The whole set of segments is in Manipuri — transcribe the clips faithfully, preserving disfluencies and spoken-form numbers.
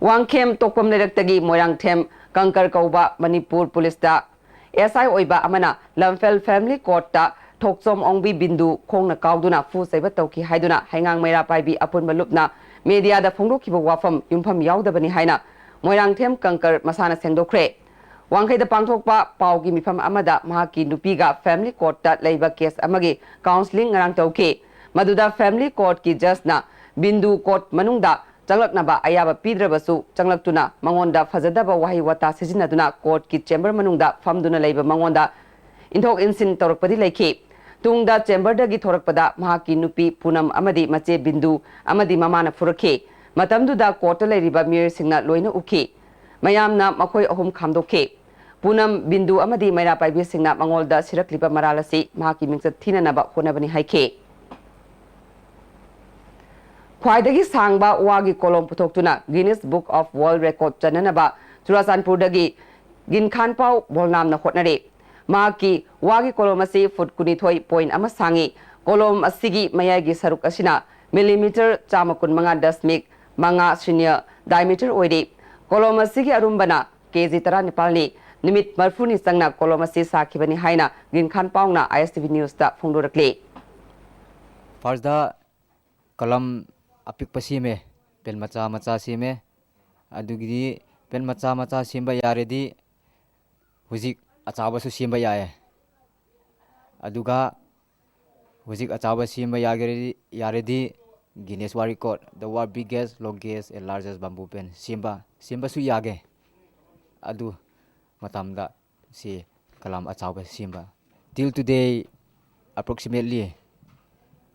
ꯋꯥꯡꯈꯦꯝ ꯇꯣꯛꯐꯝ ꯂꯩꯔꯛꯇꯒꯤ ꯃꯣꯏꯔꯥꯡꯊꯦꯝ ꯀꯪꯀꯔ ꯀꯧꯕ ꯃꯅꯤꯄꯨꯔ ꯄꯨꯂꯤꯁꯇ ꯑꯦꯁ ꯑꯥꯏ ꯑꯣꯏꯕ ꯑꯃꯅ ꯂꯝꯐꯦꯜ ꯐꯦꯃꯤꯂꯤ ꯀꯣꯔꯠꯇ ꯊꯣꯛꯆꯣꯝ ꯑꯣꯡꯕꯤ ꯕꯤꯟꯗꯨ ꯈꯣꯡꯅ ꯀꯥꯎꯗꯨꯅ ꯐꯨ ꯆꯩꯕ ꯇꯧꯈꯤ ꯍꯥꯏꯗꯨꯅ ꯍꯩꯉꯥꯡ ꯃꯩꯔꯥ ꯄꯥꯏꯕꯤ ꯑꯄꯨꯟꯕ ꯂꯨꯞꯅ ꯃꯦꯗꯤꯌꯥꯗ ꯐꯣꯡꯗꯣꯛꯈꯤꯕ ꯋꯥꯐꯝ ꯌꯨꯝꯐꯝ ꯌꯥꯎꯗꯕꯅꯤ ꯍꯥꯏꯅ ꯃꯣꯏꯔꯥꯡꯊꯦꯝ ꯀꯪꯀꯔ ꯃꯁꯥꯅ ꯁꯦꯡꯗꯣꯛꯈ꯭ꯔꯦ꯫ ꯋꯥꯡꯈꯩꯗ ꯄꯥꯡꯊꯣꯛꯄ ꯄꯥꯎꯒꯤ ꯃꯤꯐꯝ ꯑꯃꯗ ꯃꯍꯥꯛꯀꯤ ꯅꯨꯄꯤꯒ ꯐꯦꯃꯤꯂꯤ ꯀꯣꯔꯠꯇ ꯂꯩꯕ ꯀꯦꯁ ꯑꯃꯒꯤ ꯀꯥꯎꯟꯁꯤꯂꯤꯡ ꯉꯔꯥꯡ ꯇꯧꯈꯤ꯫ ꯃꯗꯨꯗ ꯐꯦꯃꯤꯂꯤ ꯀꯣꯔꯠꯀꯤ ꯖꯖꯅ ꯕꯤꯟꯗꯨ ꯀꯣꯔꯠ ꯃꯅꯨꯡꯗ ꯆꯪꯂꯛꯅꯕ ꯑꯌꯥꯕ ꯄꯤꯗ꯭ꯔꯕꯁꯨ ꯆꯪꯂꯛꯇꯨꯅ ꯃꯉꯣꯟꯗ ꯐꯖꯗꯕ ꯋꯥꯍꯩ ꯋꯥꯇꯥ ꯁꯤꯖꯤꯟꯅꯗꯨꯅ ꯀꯣꯔꯠꯀꯤ ꯆꯦꯝꯕꯔ ꯃꯅꯨꯡꯗ ꯐꯝꯗꯨꯅ ꯂꯩꯕ ꯃꯉꯣꯟꯗ ꯏꯟꯊꯣꯛ ꯏꯟꯁꯤꯟ ꯇꯧꯔꯛꯄꯗꯤ ꯂꯩꯈꯤ꯫ ꯇꯨꯡꯗ ꯆꯦꯝꯕꯔꯗꯒꯤ ꯊꯣꯔꯛꯄꯗ ꯃꯍꯥꯛꯀꯤ ꯅꯨꯄꯤ ꯄꯨꯅꯝ ꯑꯃꯗꯤ ꯃꯆꯦ ꯕꯤꯟꯗꯨ ꯑꯃꯗꯤ ꯃꯃꯥꯅ ꯐꯨꯔꯛꯈꯤ꯫ ꯃꯇꯝꯗꯨꯗ ꯀꯣꯔꯠꯇ ꯂꯩꯔꯤꯕ ꯃꯤꯑꯣꯏꯁꯤꯡꯅ ꯂꯣꯏꯅ ꯎꯈꯤ꯫ ꯃꯌꯥꯝꯅ ꯃꯈꯣꯏ ꯑꯍꯨꯝ ꯈꯥꯝꯗꯣꯛꯈꯤ꯫ ꯄꯨꯅꯝ, ꯕꯤꯟꯗꯨ ꯑꯃꯗꯤ ꯃꯩꯔꯥ ꯄꯥꯏꯕꯤꯁꯤꯡꯅ ꯃꯉꯣꯟꯗ ꯁꯤꯔꯛꯂꯤꯕ ꯃꯔꯥꯜ ꯑꯁꯤ ꯃꯍꯥꯛꯀꯤ ꯃꯤꯡꯆꯠ ꯊꯤꯅꯅꯕ ꯍꯣꯠꯅꯕꯅꯤ ꯍꯥꯏꯈꯤ꯫ ꯈ꯭ꯋꯥꯏꯗꯒꯤ ꯁꯥꯡꯕ ꯋꯥꯒꯤ ꯀꯣꯂꯣꯝ ꯄꯨꯊꯣꯛꯇꯨꯅ Guinness Book of World Record ꯆꯟꯅꯅꯕ ꯆꯨꯔꯥꯆꯥꯟꯄꯨꯔꯗꯒꯤ ꯒꯤꯟꯈꯥꯟꯄꯥꯎ ꯕꯣꯜꯅꯥꯝꯅ ꯍꯣꯠꯅꯔꯤ꯫ ꯃꯍꯥꯛꯀꯤ ꯋꯥꯒꯤ ꯀꯣꯂꯣꯝ ꯑꯁꯤ ꯐꯨꯠ ꯀꯨꯟꯅꯤꯊꯣꯏ ꯄꯣꯏꯟ ꯑꯃ ꯁꯥꯡꯉꯤ꯫ ꯀꯣꯂꯣꯝ ꯑꯁꯤꯒꯤ ꯃꯌꯥꯏꯒꯤ ꯁꯔꯨꯛ ꯑꯁꯤꯅ ꯃꯤꯂꯤꯃꯤꯇꯔ ꯆꯥꯝꯃ ꯀꯨꯟꯃꯉꯥ ꯗꯁꯃꯤꯛ ꯃꯉꯥ ꯁꯤꯅꯣ diameter ꯑꯣꯏꯔꯤ꯫ ꯀꯣꯂꯣꯝ ꯑꯁꯤꯒꯤ ꯑꯔꯨꯝꯕꯅ ꯀꯦ ꯖꯤ ꯇꯔꯥꯅꯤꯄꯥꯜꯅꯤ꯫ ꯅꯨꯃꯤꯠ ꯃꯔꯤꯐꯨꯅꯤ ꯆꯪꯅ ꯀꯣꯂꯣꯝ ꯑꯁꯤ ꯁꯥꯈꯤꯕꯅꯤ ꯍꯥꯏꯅ ꯒꯤꯟꯈꯥꯟꯄꯥꯎꯅ ꯑꯥꯏ ꯑꯦꯁ ꯇꯤ ꯚꯤ ꯅ꯭ꯌꯨꯁꯇ ꯐꯣꯡꯗꯣꯔꯛꯂꯤ꯫ ꯐꯥꯔꯁꯇ ꯀꯂꯝ ꯑꯄꯤꯛꯄ ꯁꯦꯝꯃꯦ, ꯄꯦꯟ ꯃꯆꯥ ꯃꯆꯥ ꯁꯦꯝꯃꯦ꯫ ꯑꯗꯨꯒꯤꯗꯤ ꯄꯦꯟ ꯃꯆꯥ ꯃꯆꯥ ꯁꯦꯝꯕ ꯌꯥꯔꯗꯤ ꯍꯧꯖꯤꯛ ꯑꯆꯥꯎꯕꯁꯨ ꯁꯦꯝꯕ ꯌꯥꯏ꯫ ꯑꯗꯨꯒ ꯍꯧꯖꯤꯛ ꯑꯆꯥꯎꯕ ꯁꯦꯝꯕ ꯌꯥꯒꯦꯔꯗꯤ, ꯌꯥꯔꯗꯤ Guinness World Record, the world biggest, longest and largest bamboo pen ꯁꯦꯝꯕ, ꯁꯦꯝꯕꯁꯨ ꯌꯥꯒꯦ꯫ ꯑꯗꯨ ꯃꯇꯝꯗ ꯁꯤ ꯀꯂꯝ ꯑꯆꯥꯎꯕ ꯁꯦꯝꯕ꯫ Till today, approximately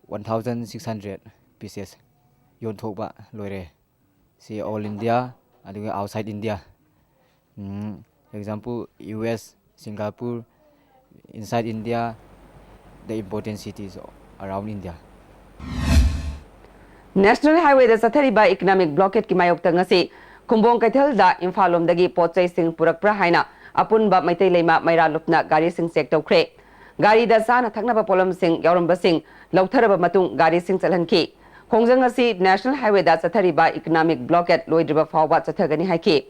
one thousand six hundred pieces ꯌꯣꯟꯊꯣꯛꯄ ꯂꯣꯏꯔꯦ꯫ ꯁꯤ all India, ꯑꯗꯨꯒ outside India꯫ Um, example, U S, Singapore, inside India, the important cities around India꯫ National Highwayꯗ ꯆꯠꯊꯔꯤꯕ economic blockadeꯀꯤ ꯃꯥꯌꯣꯛꯇ ꯉꯁꯤ ꯈꯨꯝꯕꯣꯡ ꯀꯩꯊꯦꯜꯗ ꯏꯝꯐꯥꯜ ꯂꯣꯝꯗꯒꯤ ꯄꯣꯠ ꯆꯩꯁꯤꯡ ꯄꯨꯔꯛꯄ꯭ꯔꯥ ꯍꯥꯏꯅ ꯑꯄꯨꯟꯕ ꯃꯩꯇꯩ ꯂꯩꯃ ꯃꯩꯔꯥ ꯂꯨꯞꯅ ꯒꯥꯔꯤꯁꯤꯡ ꯆꯦꯛ ꯇꯧꯈ꯭ꯔꯦ꯫ ꯒꯥꯔꯤꯗ ꯆꯥꯅ ꯊꯛꯅꯕ ꯄꯣꯠꯂꯝꯁꯤꯡ ꯌꯥꯎꯔꯝꯕꯁꯤꯡ ꯂꯧꯊꯔꯕ ꯃꯇꯨꯡ ꯒꯥꯔꯤꯁꯤꯡ ꯆꯠꯍꯟꯈꯤ꯫ ꯈꯣꯡꯖꯪ ꯑꯁꯤ National Highwayꯗ ꯆꯠꯊꯔꯤꯕ economic blockade ꯂꯣꯏꯗ꯭ꯔꯤꯕ ꯐꯥꯎꯕ ꯆꯠꯊꯒꯅꯤ ꯍꯥꯏꯈꯤ꯫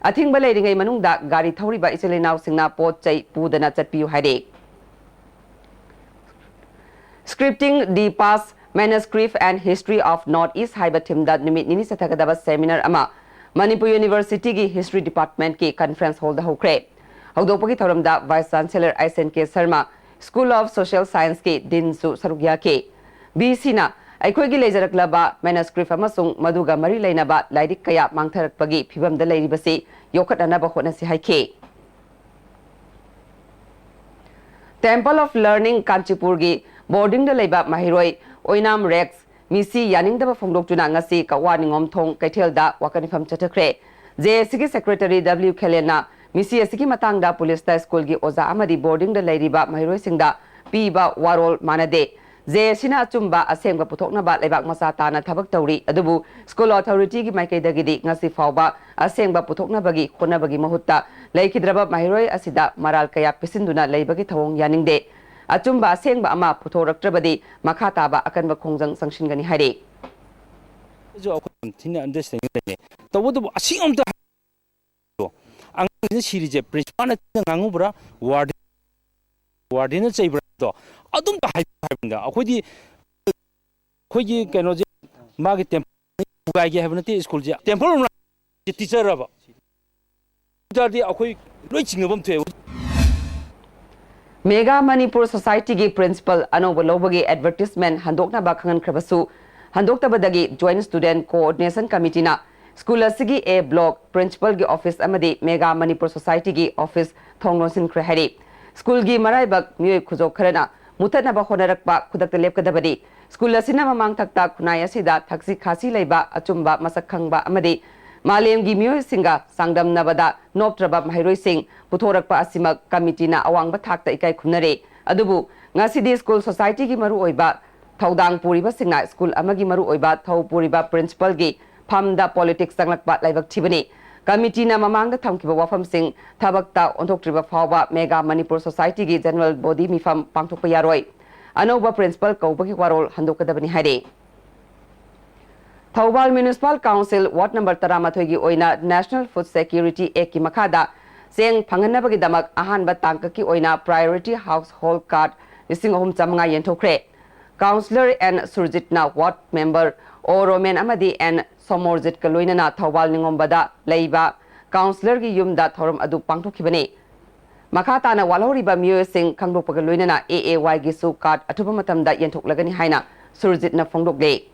ꯑꯊꯤꯡꯕ ꯂꯩꯔꯤꯉꯩ ꯃꯅꯨꯡꯗ ꯒꯥꯔꯤ ꯊꯧꯔꯤꯕ ꯏꯆꯤꯜ ꯏꯅꯥꯎꯁꯤꯡꯅ ꯄꯣꯠ ꯆꯩ ꯄꯨꯗꯅ ꯆꯠꯄꯤꯌꯨ ꯍꯥꯏꯔꯤ꯫ Scripting the Past, Manuscript and History of North East ꯍꯥꯏꯕ themeꯗ ꯅꯨꯃꯤꯠ ꯅꯤꯅꯤ ꯆꯠꯊꯒꯗꯕ seminar ꯑꯃ ꯃꯅꯤꯄꯨꯔ Universityꯒꯤ History Departmentꯀꯤ conference hallꯗ ꯍꯧꯈ꯭ꯔꯦ꯫ ꯍꯧꯗꯣꯛꯄꯒꯤ ꯊꯧꯔꯝꯗ Vice Chancellor S N K Sharma, School of Social Scienceꯀꯤ Deanꯁꯨ ꯁꯔꯨꯛ ꯌꯥꯈꯤ꯫ ꯚꯤꯁꯤꯅ ꯑꯩꯈꯣꯏꯒꯤ ꯂꯩꯖꯔꯛꯂꯕ manuscript ꯑꯃꯁꯨꯡ ꯃꯗꯨꯒ ꯃꯔꯤ ꯂꯩꯅꯕ ꯂꯥꯏꯔꯤꯛ ꯀꯌꯥ ꯃꯥꯡꯊꯔꯛꯄꯒꯤ ꯐꯤꯚꯝꯗ ꯂꯩꯔꯤꯕꯁꯤ ꯌꯣꯛꯈꯠꯅꯅꯕ ꯍꯣꯠꯅꯁꯤ ꯍꯥꯏꯈꯤ꯫ Temple of Learning ꯀꯥꯟꯆꯤꯄꯨꯔꯒꯤ boardingꯗ ꯂꯩꯕ ꯃꯍꯩꯔꯣꯏ ꯑꯣꯏꯅꯥꯝ ꯔꯦꯛꯁ ꯃꯤꯁꯤ ꯌꯥꯅꯤꯡꯗꯕ ꯐꯣꯡꯗꯣꯛꯇꯨꯅ ꯉꯁꯤ ꯀꯛꯋꯥ ꯅꯤꯉꯣꯝꯊꯣꯡ ꯀꯩꯊꯦꯜꯗ ꯋꯥꯀꯠ ꯃꯤꯐꯝ ꯆꯠꯊꯈ꯭ꯔꯦ꯫ ꯖꯦ ꯑꯦꯁ ꯁꯤꯒꯤ secretary ꯗꯕ꯭ꯂꯤꯎ ꯈꯦꯂꯦꯟꯅ ꯃꯤꯁꯤ ꯑꯁꯤꯒꯤ ꯃꯇꯥꯡꯗ ꯄꯨꯂꯤꯁꯇ ꯁ꯭ꯀꯨꯜꯒꯤ ꯑꯣꯖꯥ ꯑꯃꯗꯤ boardingꯗ ꯂꯩꯔꯤꯕ ꯃꯍꯩꯔꯣꯏꯁꯤꯡꯗ ꯄꯤꯕ ꯋꯥꯔꯣꯜ ꯃꯥꯟꯅꯗꯦ꯫ ꯖꯦ ꯑꯦꯁ ꯁꯤꯅ ꯑꯆꯨꯝꯕ ꯑꯁꯦꯡꯕ ꯄꯨꯊꯣꯛꯅꯕ ꯂꯩꯕꯥꯛ ꯃꯆꯥ ꯇꯥꯅ ꯊꯕꯛ ꯇꯧꯔꯤ, ꯑꯗꯨꯕꯨ ꯁ꯭ꯀꯨꯜ ꯑꯣꯊꯣꯔꯤꯇꯤꯒꯤ ꯃꯥꯏꯀꯩꯗꯒꯤꯗꯤ ꯉꯁꯤ ꯐꯥꯎꯕ ꯑꯁꯦꯡꯕ ꯄꯨꯊꯣꯛꯅꯕꯒꯤ ꯍꯣꯠꯅꯕꯒꯤ ꯃꯍꯨꯠꯇ ꯂꯩꯈꯤꯗ꯭ꯔꯕ ꯃꯍꯩꯔꯣꯏ ꯑꯁꯤꯗ ꯃꯔꯥꯜ ꯀꯌꯥ ꯄꯤꯁꯤꯟꯗꯨꯅ ꯂꯩꯕꯒꯤ ꯊꯧꯑꯣꯡ ꯌꯥꯅꯤꯡꯗꯦ꯫ ꯑꯆꯨꯝꯕ ꯑꯁꯦꯡꯕ ꯑꯃ ꯄꯨꯊꯣꯔꯛꯇ꯭ꯔꯕꯗꯤ ꯃꯈꯥ ꯇꯥꯕ ꯑꯀꯟꯕ ꯈꯣꯡꯖꯪ ꯆꯪꯁꯤꯟꯒꯅꯤ ꯍꯥꯏꯔꯤ꯫ ꯑꯩꯁꯨ ꯑꯩꯈꯣꯏ ꯌꯥꯝ ꯊꯤꯅ understanding ꯂꯩꯅꯩ꯫ ꯇꯧꯕꯇꯕꯨ ꯑꯁꯤ ꯑꯝꯇ ꯍꯥꯏꯕꯤꯌꯣ꯫ ꯑꯉꯥꯡꯁꯤꯅ ꯁꯤꯔꯤꯁꯦ principalꯅ ꯊꯤꯅ ꯉꯥꯡꯉꯨꯕ꯭ꯔꯥ, warden, wardenꯅ ꯆꯩꯕ꯭ꯔꯥ ꯍꯥꯏꯕꯗꯣ ꯑꯗꯨꯝꯇ ꯍꯥꯏꯕꯤꯌꯨ ꯍꯥꯏꯕꯅꯤꯗ꯫ ꯑꯩꯈꯣꯏꯗꯤ, ꯑꯩꯈꯣꯏꯒꯤ ꯀꯩꯅꯣꯁꯦ, ꯃꯥꯒꯤ temple ꯊꯨꯒꯥꯏꯒꯦ ꯍꯥꯏꯕ ꯅꯠꯇꯦ ꯁ꯭ꯀꯨꯜꯁꯦ꯫ Temple ꯔꯣꯝꯅ teacher ꯑꯕ? ꯑꯗꯨ ꯇꯥꯔꯗꯤ ꯑꯩꯈꯣꯏ ꯂꯣꯏ ꯆꯤꯡꯅꯐꯝ ꯊꯣꯛꯑꯦꯕ꯫ Mega Manipur Societyꯒꯤ principal ꯑꯅꯧꯕ ꯂꯧꯕꯒꯤ advertisement ꯍꯟꯗꯣꯛꯅꯕ ꯈꯪꯍꯟꯈ꯭ꯔꯕꯁꯨ, ꯍꯟꯗꯣꯛꯇꯕꯗꯒꯤ Joint Student Coordination Committeeꯅ ꯁ꯭ꯀꯨꯜ ꯑꯁꯤꯒꯤ A block principalꯒꯤ office ꯑꯃꯗꯤ Mega Manipur Societyꯒꯤ office ꯊꯣꯡ ꯂꯣꯟꯁꯤꯟꯈ꯭ꯔꯦ ꯍꯥꯏꯔꯤ꯫ ꯁ꯭ꯀꯨꯜꯒꯤ ꯃꯔꯥꯏꯕꯛ ꯃꯤꯑꯣꯏ ꯈꯨꯖꯣꯛ ꯈꯔꯅ ꯃꯨꯊꯠꯅꯕ ꯍꯣꯠꯅꯔꯛꯄ ꯈꯨꯗꯛꯇ ꯂꯦꯞꯀꯗꯕꯅꯤ꯫ ꯁ꯭ꯀꯨꯜ ꯑꯁꯤꯅ ꯃꯃꯥꯡ ꯊꯛꯇ ꯈꯨꯟꯅꯥꯏ ꯑꯁꯤꯗ ꯊꯛꯁꯤ ꯈꯥꯁꯤ ꯂꯩꯕ, ꯑꯆꯨꯝꯕ, ꯃꯁꯛ ꯈꯪꯕ ꯑꯃꯗꯤ ꯃꯥꯂꯦꯝꯒꯤ ꯃꯤꯑꯣꯏꯁꯤꯡꯒ ꯆꯥꯡꯗꯝꯅꯕꯗ ꯅꯣꯞꯇ꯭ꯔꯕ ꯃꯍꯩꯔꯣꯏꯁꯤꯡ ꯄꯨꯊꯣꯔꯛꯄ ꯑꯁꯤꯃꯛ ꯀꯃꯤꯇꯤꯅ ꯑꯋꯥꯡꯕ ꯊꯥꯛꯇ ꯏꯀꯥꯏ ꯈꯨꯝꯅꯔꯦ꯫ ꯑꯗꯨꯕꯨ ꯉꯁꯤꯗꯤ ꯁ꯭ꯀꯨꯜ ꯁꯣꯁꯥꯏꯇꯤꯒꯤ ꯃꯔꯨꯑꯣꯏꯕ ꯊꯧꯗꯥꯡ ꯄꯨꯔꯤꯕꯁꯤꯡꯅ ꯁ꯭ꯀꯨꯜ ꯑꯃꯒꯤ ꯃꯔꯨꯑꯣꯏꯕ ꯊꯧ ꯄꯨꯔꯤꯕ principalꯒꯤ ꯐꯝꯗ politics ꯆꯪꯂꯛꯄ ꯂꯥꯏꯕꯛ ꯊꯤꯕꯅꯤ꯫ ꯀꯃꯤꯇꯤꯅ ꯃꯃꯥꯡꯗ ꯊꯝꯈꯤꯕ ꯋꯥꯐꯝꯁꯤꯡ ꯊꯕꯛꯇ ꯑꯣꯟꯊꯣꯛꯇ꯭ꯔꯤꯕ ꯐꯥꯎꯕ Mega Manipur Societyꯒꯤ general body ꯃꯤꯐꯝ ꯄꯥꯡꯊꯣꯛꯄ ꯌꯥꯔꯣꯏ꯫ ꯑꯅꯧꯕ principal ꯀꯧꯕꯒꯤ ꯋꯥꯔꯣꯜ ꯍꯟꯗꯣꯛꯀꯗꯕꯅꯤ ꯍꯥꯏꯔꯤ꯫ Thoubal Municipal Council Ward number ꯇꯔꯥꯃꯥꯊꯣꯏꯒꯤ ꯑꯣꯏꯅ National Food Security Act ꯀꯤ ꯃꯈꯥꯗ ꯆꯦꯡ ꯐꯪꯍꯟꯅꯕꯒꯤꯗꯃꯛ ꯑꯍꯥꯟꯕ ꯇꯥꯡꯀꯛꯀꯤ ꯑꯣꯏꯅ Priority Household Card ꯂꯤꯁꯤꯡ ꯑꯍꯨꯝ ꯆꯥꯃꯉꯥ ꯌꯦꯟꯊꯣꯛꯈ꯭ꯔꯦ꯫ Councillor N ꯁꯨꯔꯖꯤꯠꯅ ward member O Roman ꯑꯃꯗꯤ N ꯁꯣꯃꯣꯔꯖꯤꯠꯀ ꯂꯣꯏꯅꯅ ꯊꯧꯕꯥꯜ ꯅꯤꯉꯣꯝꯕꯗ ꯂꯩꯕ councillor ꯒꯤ ꯌꯨꯝꯗ ꯊꯧꯔꯝ ꯑꯗꯨ ꯄꯥꯡꯊꯣꯛꯈꯤꯕꯅꯤ꯫ ꯃꯈꯥ ꯇꯥꯅ ꯋꯥꯠꯍꯧꯔꯤꯕ ꯃꯤꯑꯣꯏꯁꯤꯡ ꯈꯪꯗꯣꯛꯄꯒ ꯂꯣꯏꯅꯅ A A Y ꯒꯤꯁꯨ card ꯑꯊꯨꯕ ꯃꯇꯝꯗ ꯌꯦꯟꯊꯣꯛꯂꯒꯅꯤ ꯍꯥꯏꯅ ꯁꯨꯔꯖꯤꯠꯅ ꯐꯣꯡꯗꯣꯛꯂꯤ꯫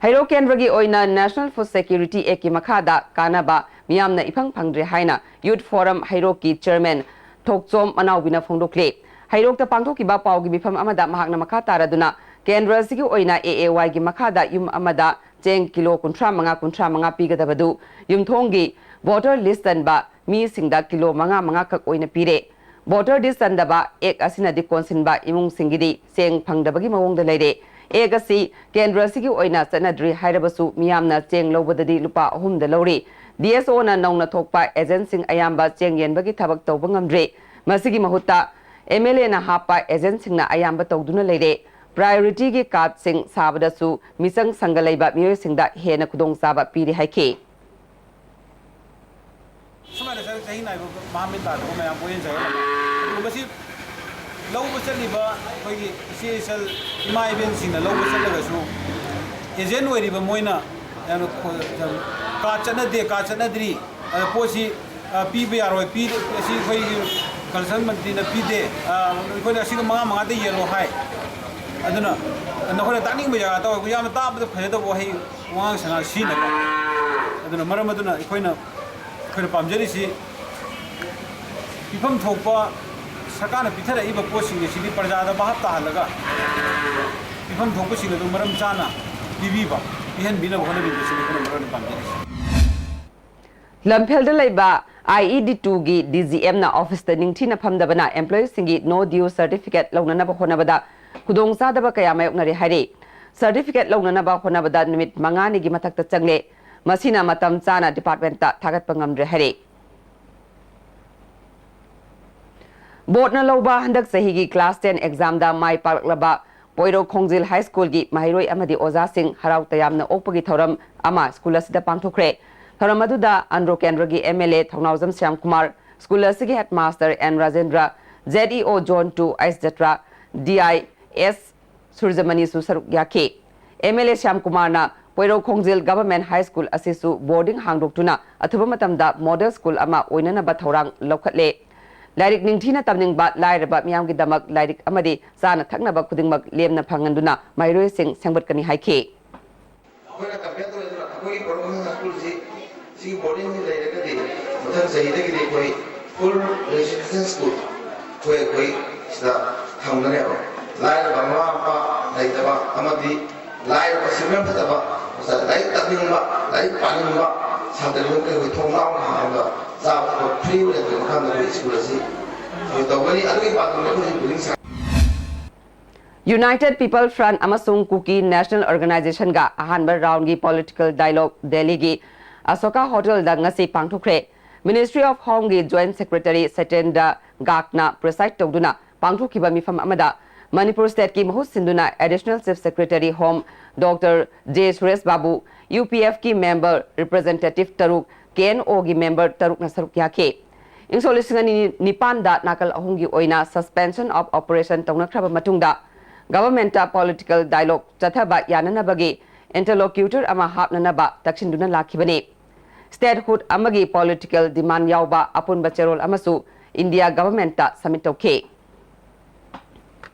ꯍꯩꯔꯣꯛ ꯀꯦꯟꯗ꯭ꯔꯒꯤ ꯑꯣꯏꯅ National Food Security Act ꯀꯤ ꯃꯈꯥꯗ ꯀꯥꯟꯅꯕ ꯃꯤꯌꯥꯝꯅ ꯏꯐꯪ ꯐꯪꯗ꯭ꯔꯦ ꯍꯥꯏꯅ Youth Forum ꯍꯩꯔꯣꯛꯀꯤ chairman ꯊꯣꯛꯆꯣꯝ ꯃꯅꯥꯎꯕꯤꯅ ꯐꯣꯡꯗꯣꯛꯂꯤ꯫ ꯍꯩꯔꯣꯛꯇ ꯄꯥꯡꯊꯣꯛꯈꯤꯕ ꯄꯥꯎꯒꯤ ꯃꯤꯐꯝ ꯑꯃꯗ ꯃꯍꯥꯛꯅ ꯃꯈꯥ ꯇꯥꯔꯗꯨꯅ ꯀꯦꯟꯗ꯭ꯔ ꯑꯁꯤꯒꯤ ꯑꯣꯏꯅ A A Y ꯒꯤ ꯃꯈꯥꯗ ꯌꯨꯝ ꯑꯃꯗ ꯆꯦꯡ ꯀꯤꯂꯣ ꯀꯨꯟꯊ꯭ꯔꯥ ꯃꯉꯥ, ꯀꯨꯟꯊ꯭ꯔꯥ ꯃꯉꯥ ꯄꯤꯒꯗꯕꯗꯨ ꯌꯨꯝꯊꯣꯡꯒꯤ voter list ꯆꯟꯕ ꯃꯤꯁꯤꯡꯗ ꯀꯤꯂꯣ ꯃꯉꯥ ꯃꯉꯥ ꯈꯛ ꯑꯣꯏꯅ ꯄꯤꯔꯦ꯫ Voter list ꯆꯟꯗꯕ Act ꯑꯁꯤꯅꯗꯤ ꯀꯣꯟꯁꯤꯟꯕ ꯏꯃꯨꯡꯁꯤꯡꯒꯤꯗꯤ ꯆꯦꯡ ꯐꯪꯗꯕꯒꯤ ꯃꯑꯣꯡꯗ ꯂꯩꯔꯦ꯫ Act ꯑꯁꯤ ꯀꯦꯟꯗ꯭ꯔ ꯑꯁꯤꯒꯤ ꯑꯣꯏꯅ ꯆꯠꯅꯗ꯭ꯔꯤ ꯍꯥꯏꯔꯕꯁꯨ ꯃꯤꯌꯥꯝꯅ ꯆꯦꯡ ꯂꯧꯕꯗꯗꯤ ꯂꯨꯄꯥ ꯑꯍꯨꯝꯗ ꯂꯧꯔꯤ꯫ D S O ꯅ ꯅꯧꯅ ꯊꯣꯛꯄ agent ꯁꯤꯡ ꯑꯌꯥꯝꯕ ꯆꯦꯡ ꯌꯦꯟꯕꯒꯤ ꯊꯕꯛ ꯇꯧꯕ ꯉꯝꯗ꯭ꯔꯦ꯫ ꯃꯁꯤꯒꯤ ꯃꯍꯨꯠꯇ M L A ꯅ ꯍꯥꯞꯄ agent ꯁꯤꯡꯅ ꯑꯌꯥꯝꯕ ꯇꯧꯗꯨꯅ ꯂꯩꯔꯦ꯫ Priority ꯒꯤ card ꯁꯤꯡ ꯁꯥꯕꯗꯁꯨ ꯃꯤꯆꯪ ꯁꯪꯒ ꯂꯩꯕ ꯃꯤꯑꯣꯏꯁꯤꯡꯗ ꯍꯦꯟꯅ ꯈꯨꯗꯣꯡꯆꯥꯕ ꯄꯤꯔꯤ ꯍꯥꯏꯈꯤ꯫ ꯁꯨꯃꯥꯏꯅ ꯆꯍꯤ ꯆꯍꯤ ꯅꯥꯏꯕ ꯃꯍꯥ ꯃꯤ ꯇꯥꯗꯕ ꯃꯌꯥꯝ ꯄꯣꯌꯦꯡ ꯆꯥꯏ꯫ ꯑꯗꯨꯒ ꯃꯁꯤ ꯂꯧꯕ ꯆꯠꯂꯤꯕ ꯑꯩꯈꯣꯏꯒꯤ ꯏꯆꯦ ꯏꯆꯜ ꯏꯃꯥ ꯏꯕꯦꯟꯁꯤꯡꯅ ꯂꯧꯕ ꯆꯠꯂꯒꯁꯨ agent ꯑꯣꯏꯔꯤꯕ ꯃꯣꯏꯅ ꯌꯥꯝꯅ ꯈꯣ-, ꯌꯥꯝ card ꯆꯠꯅꯗꯦ, card ꯆꯠꯅꯗ꯭ꯔꯤ, ꯑꯗ ꯄꯣꯠꯁꯤ, ꯑ, ꯄꯤꯕ ꯌꯥꯔꯣꯏ, ꯄꯤ-, ꯑꯁꯤ ꯑꯩꯈꯣꯏꯒꯤ ꯀꯟꯁꯔꯟ ꯃꯟꯇ꯭ꯔꯤꯅ ꯄꯤꯗꯦ, ꯑ, ꯑꯩꯈꯣꯏꯅ ꯑꯁꯤꯒ ꯃꯉꯥ ꯃꯉꯥꯗ ꯌꯦꯜꯂꯣ ꯍꯥꯏ꯫ ꯑꯗꯨꯅ ꯅꯈꯣꯏꯅ ꯇꯥꯅꯤꯡꯕ ꯖꯒꯥ ꯇꯧꯋꯦ, ꯌꯥꯝꯅ ꯇꯥꯕꯗ ꯐꯖꯗꯕ ꯋꯥꯍꯩ ꯋꯥꯉꯥꯡ ꯁꯉꯥꯡ ꯁꯤꯖꯤꯟꯅꯕ꯫ ꯑꯗꯨꯅ ꯃꯔꯝ ꯑꯗꯨꯅ ꯑꯩꯈꯣꯏꯅ, ꯑꯩꯈꯣꯏꯅ ꯄꯥꯝꯖꯔꯤꯁꯤ ꯄꯤꯐꯝ ꯊꯣꯛꯄ ꯁꯔꯀꯥꯔꯅ ꯄꯤꯊꯔꯛꯏꯕ ꯄꯣꯠꯁꯤꯡ ꯑꯁꯤꯗꯤ ꯄ꯭ꯔꯖꯥꯗ ꯚꯥꯞ ꯇꯥꯍꯜꯂꯒ ꯄꯤꯐꯝ ꯊꯣꯛꯄꯁꯤꯡ ꯑꯗꯨ ꯃꯔꯝ ꯆꯥꯅ ꯄꯤꯕꯤꯕ, ꯄꯤꯍꯟꯕꯤꯅꯕ ꯍꯣꯠꯅꯕꯤꯕꯁꯤꯅꯤ ꯑꯩꯈꯣꯏꯅ ꯃꯔꯨ ꯑꯣꯏꯅ ꯄꯥꯝꯖꯔꯤꯁꯤ꯫ ꯂꯝꯐꯦꯜꯗ ꯂꯩꯕ I E D two ꯒꯤ D G M ꯅ office ꯇ ꯅꯤꯡꯊꯤꯅ ꯐꯝꯗꯕꯅ employee ꯁꯤꯡꯒꯤ no due certificate ꯂꯧꯅꯅꯕ ꯍꯣꯠꯅꯕꯗ ꯈꯨꯗꯣꯡꯆꯥꯗꯕ ꯀꯌꯥ ꯃꯥꯌꯣꯛꯅꯔꯦ ꯍꯥꯏꯔꯤ꯫ Certificate ꯂꯧꯅꯅꯕ ꯍꯣꯠꯅꯕꯗ ꯅꯨꯃꯤꯠ ꯃꯉꯥꯅꯤꯒꯤ ꯃꯊꯛꯇ ꯆꯪꯂꯦ꯫ ꯃꯁꯤꯅ ꯃꯇꯝ ꯆꯥꯅ department ꯇ ꯊꯥꯒꯠꯄ ꯉꯝꯗ꯭ꯔꯦ ꯍꯥꯏꯔꯤ꯫ Board ꯅ ꯂꯧꯕ ꯍꯟꯗꯛ ꯆꯍꯤꯒꯤ class ten exam ꯗ ꯃꯥꯏ ꯄꯥꯛꯂꯛꯂꯕ ꯄꯣꯏꯔꯧ ꯈꯣꯡꯖꯤꯜ ꯍꯥꯏ ꯁ꯭ꯀꯨꯜꯒꯤ ꯃꯍꯩꯔꯣꯏ ꯑꯃꯗꯤ ꯑꯣꯖꯥꯁꯤꯡ ꯍꯔꯥꯎ ꯇꯌꯥꯝꯅ ꯑꯣꯛꯄꯒꯤ ꯊꯧꯔꯝ ꯑꯃ ꯁ꯭ꯀꯨꯜ ꯑꯁꯤꯗ ꯄꯥꯡꯊꯣꯛꯈ꯭ꯔꯦ꯫ ꯊꯧꯔꯝ ꯑꯗꯨꯗ ꯑꯟꯗ꯭ꯔꯣ ꯀꯦꯟꯗ꯭ꯔꯒꯤ M L A Thounaojam Shyam Kumar, school ꯑꯁꯤꯒꯤ headmaster N Rajendra, Z E O zone two ꯑꯩꯁ ꯖꯇ꯭ꯔꯥ, ꯗꯤ ꯑꯥꯏ ꯑꯦꯁ ꯁꯨꯔꯖꯃꯅꯤꯁꯨ ꯁꯔꯨꯛ ꯌꯥꯈꯤ꯫ ꯑꯦꯝ ꯑꯦꯜ ꯑꯦ ꯁ꯭ꯌꯥꯝ ꯀꯨꯃꯥꯔꯅ ꯄꯣꯏꯔꯧ ꯈꯣꯡꯖꯤꯜ ꯒꯚꯔꯟꯃꯦꯟꯠ ꯍꯥꯏ ꯁ꯭ꯀꯨꯜ ꯑꯁꯤꯁꯨ ꯕꯣꯔꯗꯤꯡ ꯍꯥꯡꯗꯣꯛꯇꯨꯅ ꯑꯊꯨꯕ ꯃꯇꯝꯗ ꯃꯣꯗꯦꯜ ꯁ꯭ꯀꯨꯜ ꯑꯃ ꯑꯣꯏꯅꯅꯕ ꯊꯧꯔꯥꯡ ꯂꯧꯈꯠꯂꯦ꯫ ꯂꯥꯏꯔꯤꯛ ꯅꯤꯡꯊꯤꯅ ꯇꯝꯅꯤꯡꯕ, ꯂꯥꯏꯔꯕ ꯃꯤꯌꯥꯝꯒꯤꯗꯃꯛ ꯂꯥꯏꯔꯤꯛ ꯑꯃꯗꯤ ꯆꯥꯅ ꯊꯛꯅꯕ ꯈꯨꯗꯤꯡꯃꯛ ꯂꯦꯝꯅ ꯐꯪꯍꯟꯗꯨꯅ ꯃꯍꯩꯔꯣꯏꯁꯤꯡ ꯁꯦꯝꯒꯠꯀꯅꯤ ꯍꯥꯏꯈꯤ꯫ ꯑꯩꯈꯣꯏꯅ ꯀꯝꯄꯤꯌꯔ ꯇꯧꯔꯦ ꯑꯗꯨꯅ ꯑꯩꯈꯣꯏꯒꯤ ꯄ꯭ꯔꯣꯒ꯭ꯔꯥꯝ ꯁ꯭ꯀꯨꯜꯁꯤ ꯁꯤꯒꯤ ꯕꯣꯔꯗꯤꯡꯁꯤ ꯂꯩꯔꯒꯗꯤ ꯃꯊꯪ ꯆꯍꯤꯗꯒꯤꯗꯤ ꯑꯩꯈꯣꯏ ꯐꯨꯜ ꯔꯦꯁꯤꯗꯦꯟꯁꯤꯌꯦꯜ ꯁ꯭ꯀꯨꯜ ꯑꯩꯈꯣꯏ ꯑꯩꯈꯣꯏ ꯁꯤꯗ ꯊꯝꯒꯅꯦꯕ꯫ ꯂꯥꯏꯔꯕ ꯃꯃꯥ ꯃꯄꯥ ꯂꯩꯇꯕ ꯑꯃꯗꯤ ꯂꯥꯏꯔꯕ ꯁꯤꯃꯦꯟ ꯐꯠꯇꯕ ꯂꯥꯏꯔꯤꯛ ꯇꯝꯅꯤꯡꯕ, ꯂꯥꯏꯔꯤꯛ ꯄꯥꯅꯤꯡꯕ ꯁꯥꯇ꯭ꯔꯁꯤꯡ ꯑꯩꯈꯣꯏ ꯊꯣꯡꯅꯥꯎ ꯍꯥꯡꯉꯒ ꯆꯥꯕ ꯊꯛꯄ ꯐ꯭ꯔꯤ ꯑꯣꯏꯅ ꯃꯈꯥꯗ ꯑꯩꯈꯣꯏ ꯁ꯭ꯀꯨꯜ ꯑꯁꯤ ꯑꯩꯈꯣꯏ ꯇꯧꯒꯅꯤ꯫ ꯑꯗꯨꯒꯤ ꯃꯇꯨꯡꯗ ꯑꯩꯈꯣꯏ ꯕꯤꯜꯗꯤꯡ ꯁꯥ United People Front ꯑꯃꯁꯨꯡ Kuki National Organization ꯒ ꯑꯍꯥꯟꯕ ꯔꯥꯎꯟꯒꯤ ꯄꯣꯂꯤꯇꯤꯀꯦꯜ ꯗꯥꯏꯂꯣꯒ ꯗꯦꯜꯂꯤꯒꯤ ꯑꯁꯣꯀꯥ ꯍꯣꯇꯦꯜꯗ ꯉꯁꯤ ꯄꯥꯡꯊꯣꯛꯈ꯭ꯔꯦ꯫ Ministry of Home ꯒꯤ ꯖꯣꯏꯟꯠ ꯁꯦꯀ꯭ꯔꯦꯇꯔꯤ ꯁꯇꯦꯟꯗ꯭ꯔ ꯒꯥꯛꯅ ꯄ꯭ꯔꯤꯁꯥꯏꯗ ꯇꯧꯗꯨꯅ ꯄꯥꯡꯊꯣꯛꯈꯤꯕ ꯃꯤꯐꯝ ꯑꯃꯗ ꯃꯅꯤꯄꯨꯔ ꯁ꯭ꯇꯦꯠꯀꯤ ꯃꯍꯨꯠ ꯁꯤꯟꯗꯨꯅ additional chief secretary home doctor J Suresh Babu, U P F ꯀꯤ ꯃꯦꯝꯕꯔ ꯔꯤꯄ꯭ꯔꯖꯦꯟꯇꯦꯇꯤꯚ ꯇꯔꯨꯛ, ꯀꯦ ꯑꯦꯟ ꯑꯣ ꯒꯤ ꯃꯦꯝꯕꯔ ꯇꯔꯨꯛꯅ ꯁꯔꯨꯛ ꯌꯥꯈꯤ꯫ ꯏꯪ ꯁꯣꯛ ꯂꯤꯁꯤꯡ ꯑꯅꯤ ꯅꯤꯄꯥꯟꯗ ꯅꯥꯀꯜ ꯑꯍꯨꯝꯒꯤ ꯑꯣꯏꯅ ꯁꯁꯄꯦꯟꯁꯟ ꯑꯣꯐ ꯑꯣꯄꯔꯦꯁꯟ ꯇꯧꯅꯈ꯭ꯔꯕ ꯃꯇꯨꯡꯗ ꯒꯚꯔꯟꯃꯦꯟꯠꯇ ꯄꯣꯂꯤꯇꯤꯀꯦꯜ ꯗꯥꯏꯂꯣꯒ ꯆꯠꯊꯕ ꯌꯥꯅꯅꯕꯒꯤ ꯏꯟꯇꯔꯂꯣꯀ꯭ꯌꯨꯇꯔ ꯑꯃ ꯍꯥꯞꯅꯅꯕ ꯇꯛꯁꯤꯟꯗꯨꯅ ꯂꯥꯛꯈꯤꯕꯅꯤ꯫ ꯁ꯭ꯇꯦꯠꯍꯨꯗ ꯑꯃꯒꯤ ꯄꯣꯂꯤꯇꯤꯀꯦꯜ ꯗꯤꯃꯥꯟꯗ ꯌꯥꯎꯕ ꯑꯄꯨꯟꯕ ꯆꯦꯔꯣꯜ ꯑꯃꯁꯨ ꯏꯟꯗꯤꯌꯥ ꯒꯚꯔꯟꯃꯦꯟꯠꯇ ꯁꯕꯃꯤꯠ ꯇꯧꯈꯤ꯫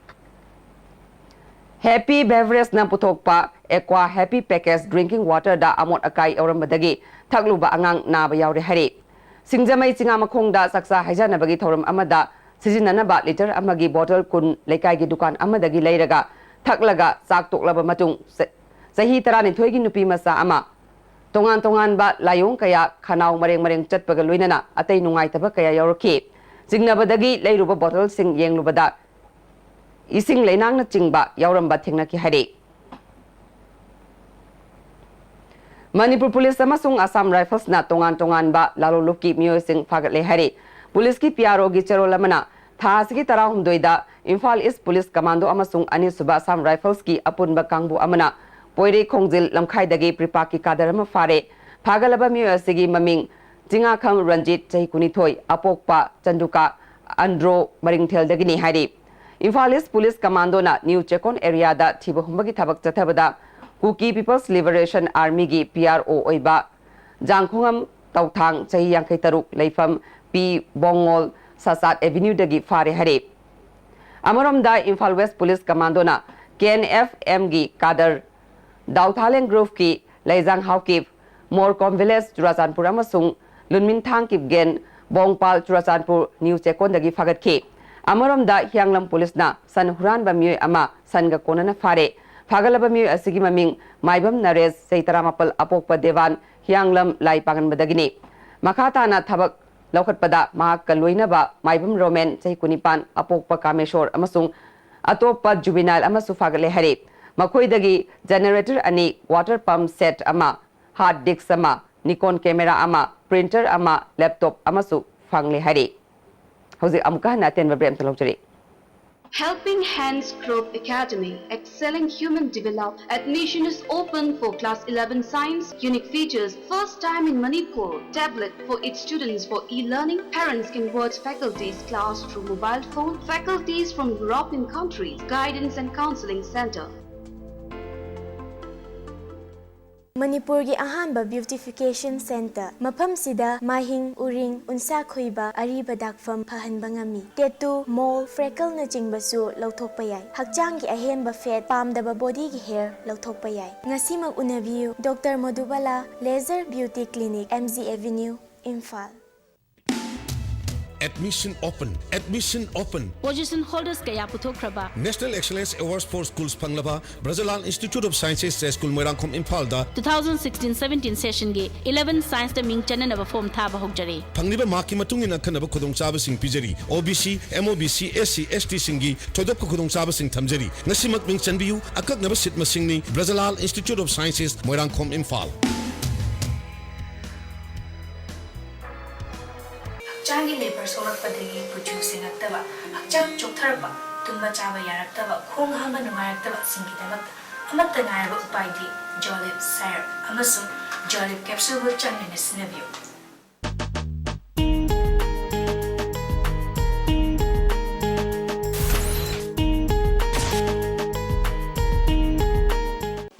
ꯍꯦꯄꯤ ꯕꯦꯚꯔꯦꯖꯅ ꯄꯨꯊꯣꯛꯄ ꯑꯦꯀ꯭ꯋꯥ ꯍꯦꯄꯤ ꯄꯦꯀꯦꯖ ꯗ꯭ꯔꯤꯡꯀꯤꯡ ꯋꯥꯇꯔꯗ ꯑꯃꯣꯠ ꯑꯀꯥꯏ ꯌꯥꯎꯔꯝꯕꯗꯒꯤ ꯊꯛꯂꯨꯕ ꯑꯉꯥꯡ ꯅꯥꯕ ꯌꯥꯎꯔꯦ ꯍꯥꯏꯔꯤ꯫ ꯁꯤꯡꯖꯃꯩ ꯆꯤꯉꯥꯃꯈꯣꯡꯗ ꯆꯥꯛꯆꯥ ꯍꯩꯖꯥꯅꯕꯒꯤ ꯊꯧꯔꯝ ꯑꯃꯗ ꯁꯤꯖꯤꯟꯅꯅꯕ ꯂꯤꯇꯔ ꯑꯃꯒꯤ ꯕꯣꯇꯜ ꯀꯨꯟ ꯂꯩꯀꯥꯏꯒꯤ ꯗꯨꯀꯥꯟ ꯑꯃꯗꯒꯤ ꯂꯩꯔꯒ ꯊꯛꯂꯒ ꯆꯥꯛ ꯇꯣꯛꯂꯕ ꯃꯇꯨꯡ, ꯆ-, ꯆꯍꯤ ꯇꯔꯥꯅꯤꯊꯣꯏꯒꯤ ꯅꯨꯄꯤ ꯃꯆꯥ ꯑꯃ ꯇꯣꯉꯥꯟ ꯇꯣꯉꯥꯟꯕ ꯂꯥꯏꯑꯣꯡ ꯀꯌꯥ, ꯈꯅꯥꯎ ꯃꯔꯦꯡ ꯃꯔꯦꯡ ꯆꯠꯄꯒ ꯂꯣꯏꯅꯅ ꯑꯇꯩ ꯅꯨꯡꯉꯥꯏꯇꯕ ꯀꯌꯥ ꯌꯥꯎꯔꯛꯈꯤ꯫ ꯆꯤꯡꯅꯕꯗꯒꯤ ꯂꯩꯔꯨꯕ ꯕꯣꯇꯜꯁꯤꯡ ꯌꯦꯡꯂꯨꯕꯗ ꯏꯁꯤꯡ ꯂꯩꯅꯥꯡꯅꯆꯤꯡꯕ ꯌꯥꯎꯔꯝꯕ ꯊꯦꯡꯅꯈꯤ ꯍꯥꯏꯔꯤ꯫ ꯃꯅꯤꯄꯨꯔ ꯄꯨꯂꯤꯁ ꯑꯃꯁꯨꯡ ꯑꯁꯥꯝ ꯔꯥꯏꯐꯜꯁꯅ ꯇꯣꯉꯥꯟ ꯇꯣꯉꯥꯟꯕ ꯂꯥꯂꯣꯡꯂꯨꯞꯀꯤ ꯃꯤꯑꯣꯏꯁꯤꯡ ꯐꯥꯒꯠꯂꯦ ꯍꯥꯏꯔꯤ꯫ ꯄꯨꯂꯤꯁꯀꯤ ꯄꯤ ꯑꯥꯔ ꯑꯣꯒꯤ ꯆꯦꯔꯣꯜ ꯑꯃꯅ ꯊꯥ ꯑꯁꯤꯒꯤ ꯇꯔꯥꯍꯨꯝꯗꯣꯏꯗ ꯏꯝꯐꯥꯜ ꯏꯁ ꯄꯨꯂꯤꯁ ꯀꯃꯥꯟꯗꯣ ꯑꯃꯁꯨꯡ ꯑꯅꯤꯁꯨꯕ ꯑꯁꯥꯝ ꯔꯥꯏꯐꯜꯁꯀꯤ ꯑꯄꯨꯟꯕ ꯀꯥꯡꯕꯨ ꯑꯃꯅ ꯄꯣꯏꯔꯩ ꯈꯣꯡꯖꯤꯜ ꯂꯝꯈꯥꯏꯗꯒꯤ ꯄ꯭ꯔꯤꯄꯥꯛꯀꯤ ꯀꯥꯗꯔ ꯑꯃ ꯐꯥꯔꯦ꯫ ꯐꯥꯒꯠꯂꯕ ꯃꯤꯑꯣꯏ ꯑꯁꯤꯒꯤ ꯃꯃꯤꯡ ꯆꯤꯉꯥꯈꯝ ꯔꯟꯖꯤꯠ, ꯆꯍꯤ ꯀꯨꯟꯅꯤꯊꯣꯏ, ꯑꯄꯣꯛꯄ ꯆꯟꯗꯨꯀꯥ ꯑꯟꯗ꯭ꯔꯣ ꯃꯔꯤꯡꯊꯦꯜꯗꯒꯤꯅꯤ ꯍꯥꯏꯔꯤ꯫ ꯏꯝꯐꯥꯜ ꯏꯁ ꯄꯨꯂꯤꯁ ꯀꯃꯥꯟꯗꯣꯅ ꯅ꯭ꯌꯨ ꯆꯦꯀꯣꯟ ꯑꯦꯔꯤꯌꯥꯗ ꯊꯤꯕ ꯍꯨꯝꯕꯒꯤ ꯊꯕꯛ ꯆꯠꯊꯕꯗ ꯀꯨꯀꯤ ꯄꯤꯄꯜꯁ ꯂꯤꯕꯔꯦꯁꯟ ꯑꯥꯔꯃꯤꯒꯤ ꯄꯤ ꯑꯥꯔ ꯑꯣ ꯑꯣꯏꯕ ꯖꯥꯡꯈꯣꯉꯝ ꯇꯧꯊꯥꯡ, ꯆꯍꯤ ꯌꯥꯡꯈꯩ ꯇꯔꯨꯛ, ꯂꯩꯐꯝ ꯄꯤ ꯕꯣꯡꯉꯣꯜ, ꯁꯥꯁꯥꯠ ꯑꯦꯚꯤꯅ꯭ꯌꯨꯗꯒꯤ ꯐꯥꯔꯦ ꯍꯥꯏꯔꯤ꯫ ꯑꯃꯔꯣꯝꯗ ꯏꯝꯐꯥꯜ ꯋꯦꯁ ꯄꯨꯂꯤꯁ ꯀꯃꯥꯟꯗꯣꯅ ꯀꯦ ꯑꯦꯟ ꯑꯦꯐ ꯑꯦꯝꯒꯤ ꯀꯥꯗꯔ, ꯗꯥꯎꯊꯥꯂꯦꯡ ꯒ꯭ꯔꯨꯞꯀꯤ ꯂꯩꯖꯥꯡ ꯍꯥꯎꯀꯤꯞ, ꯃꯣꯔꯀꯣꯝ ꯚꯤꯂꯦꯖ, ꯆꯨꯔꯥꯆꯥꯟꯄꯨꯔ ꯑꯃꯁꯨꯡ ꯂꯨꯟꯃꯤꯟꯊꯥꯡ ꯀꯤꯞꯒꯦꯟ, ꯕꯣꯡꯄꯥꯜ, ꯆꯨꯔꯥꯆꯥꯟꯄꯨꯔ ꯅ꯭ꯌꯨ ꯆꯦꯀꯣꯟꯗꯒꯤ ꯐꯥꯒꯠꯈꯤ꯫ ꯑꯃꯔꯣꯝꯗ ꯍꯤꯌꯥꯡꯂꯝ ꯄꯨꯂꯤꯁꯅ ꯁꯟ ꯍꯨꯔꯥꯟꯕ ꯃꯤꯑꯣꯏ ꯑꯃ ꯁꯟꯒ ꯀꯣꯟꯅꯅ ꯐꯥꯔꯦ꯫ ꯐꯥꯒꯠꯂꯕ ꯃꯤꯑꯣꯏ ꯑꯁꯤꯒꯤ ꯃꯃꯤꯡ ꯃꯥꯏꯕꯝ ꯅꯔꯦꯁ, ꯆꯍꯤ ꯇꯔꯥꯃꯥꯄꯜ, ꯑꯄꯣꯛꯄ ꯗꯦꯋꯥꯟ, ꯍꯤꯌꯥꯡꯂꯝ ꯂꯥꯏ ꯄꯥꯡꯒꯟꯕꯗꯒꯤꯅꯤ꯫ ꯃꯈꯥ ꯇꯥꯅ ꯊꯕꯛ ꯂꯧꯈꯠꯄꯗ ꯃꯍꯥꯛꯀ ꯂꯣꯏꯅꯕ ꯃꯥꯏꯕꯝ ꯔꯣꯃꯦꯟ, ꯆꯍꯤ ꯀꯨꯟꯅꯤꯄꯥꯟ, ꯑꯄꯣꯛꯄ ꯀꯥꯃꯦꯁꯣꯔ ꯑꯃꯁꯨꯡ ꯑꯇꯣꯞꯄ ꯖꯨꯕꯤꯅꯥꯏꯜ ꯑꯃꯁꯨ ꯐꯥꯒꯠꯂꯦ ꯍꯥꯏꯔꯤ꯫ ꯃꯈꯣꯏꯗꯒꯤ ꯖꯦꯅꯦꯔꯦꯇꯔ ꯑꯅꯤ, ꯋꯥꯇꯔ ꯄꯝꯞ ꯁꯦꯠ ꯑꯃ, ꯍꯥꯔꯗ ꯗꯤꯁꯛ ꯑꯃ, ꯅꯤꯀꯣꯟ ꯀꯦꯃꯦꯔꯥ ꯑꯃ, ꯄ꯭ꯔꯤꯟꯇꯔ ꯑꯃ, ꯂꯦꯞꯇꯣꯞ ꯑꯃꯁꯨ ꯐꯪꯂꯦ ꯍꯥꯏꯔꯤ꯫ ꯍꯧꯖꯤꯛ ꯑꯃꯨꯛꯀ ꯍꯟꯅ ꯑꯇꯦꯟꯕ ꯕ꯭ꯔꯦꯛ ꯑꯃꯇ ꯂꯧꯖꯔꯤ꯫ Helping Hands Group Academy, excelling human develop. Admission is open for class eleven science. Unique features, first time in Manipur. Tablet for its students for e-learning. Parents can watch faculty's class through mobile phone. Faculties from European countries. Guidance and Counseling Center. ꯃꯅꯤꯄꯨꯔꯒꯤ ꯑꯍꯥꯟꯕ ꯕ꯭ꯌꯨꯇꯤꯐꯤꯀꯦꯁꯟ ꯁꯦꯟꯇꯔ꯫ ꯃꯐꯝꯁꯤꯗ ꯃꯥꯏꯍꯤꯡ, ꯎꯔꯤꯡ, ꯎꯟꯁꯥ ꯈꯨꯏꯕ, ꯑꯔꯤꯕ ꯗꯥꯛꯐꯝ ꯐꯍꯟꯕ ꯉꯝꯃꯤ꯫ ꯇꯦꯇꯨ, ꯃꯣꯜ, ꯐ꯭ꯔꯦꯀꯜꯅꯆꯤꯡꯕꯁꯨ ꯂꯧꯊꯣꯛꯄ ꯌꯥꯏ꯫ ꯍꯛꯆꯥꯡꯒꯤ ꯑꯍꯦꯟꯕ ꯐꯦꯠ, ꯄꯥꯝꯗꯕ ꯕꯣꯗꯤꯒꯤ ꯍꯦꯌꯔ ꯂꯧꯊꯣꯛꯄ ꯌꯥꯏ꯫ ꯉꯁꯤꯃꯛ ꯎꯅꯕꯤꯌꯨ, doctor Modubala laser beauty clinic, M G avenue, Imphal. Admission open, admission open. Position holders ꯀꯌꯥ ꯄꯨꯊꯣꯛꯈ꯭ꯔꯕ National Excellence Awards for Schools ꯐꯪꯂꯕ ꯕ꯭ꯔꯖꯂꯥꯜ Institute of Sciences, ꯖꯌꯁ꯭ꯀꯨꯜ, ꯃꯣꯏꯔꯥꯡꯈꯣꯝ, ꯏꯝꯐꯥꯜꯗ two thousand sixteen seventeen sessionꯒꯤ eleven scienceꯇ ꯃꯤꯡ ꯆꯟꯅꯅꯕ ꯐꯣꯔꯝ ꯊꯥꯕ ꯍꯧꯖꯔꯦ꯫ ꯐꯪꯂꯤꯕ ꯃꯥꯔꯛꯀꯤ ꯃꯇꯨꯡ ꯏꯟꯅ ꯑꯈꯟꯅꯕ ꯈꯨꯗꯣꯡꯆꯥꯕꯁꯤꯡ ꯄꯤꯖꯔꯤ꯫ ꯑꯣ B C, M O B C, S C, ꯑꯦꯁ ꯇꯤꯁꯤꯡꯒꯤ ꯊꯣꯏꯗꯣꯛꯄ ꯈꯨꯗꯣꯡꯆꯥꯕꯁꯤꯡ ꯊꯝꯖꯔꯤ꯫ ꯉꯁꯤꯃꯛ ꯃꯤꯡ ꯆꯟꯕꯤꯌꯨ꯫ ꯑꯀꯛꯅꯕ ꯁꯤꯠ ꯃꯁꯤꯡꯅꯤ꯫ ꯕ꯭ꯔꯖꯂꯥꯜ Institute of Sciences, Moirangkhom, Imphal. ꯍꯛꯆꯥꯡꯒꯤ ꯂꯦꯕꯔ ꯁꯣꯛꯂꯛꯄꯗꯒꯤ ꯀꯨꯆꯨ ꯁꯦꯡꯉꯛꯇꯕ, ꯍꯛꯆꯥꯡ ꯆꯣꯛꯊꯔꯛꯄ, ꯇꯨꯝꯕ ꯆꯥꯕ ꯌꯥꯔꯛꯇꯕ, ꯈꯣꯡ ꯍꯥꯝꯕ ꯅꯨꯡꯉꯥꯏꯔꯛꯇꯕꯁꯤꯡꯒꯤꯗꯃꯛꯇ ꯑꯃꯠꯇ ꯉꯥꯏꯔꯕ ꯎꯄꯥꯏꯗꯤ Jolib Syrup ꯑꯃꯁꯨꯡ Jolib Capsule ꯕꯨ ꯆꯥꯡ ꯅꯥꯏꯅ ꯁꯤꯖꯤꯟꯅꯕꯤꯌꯨ꯫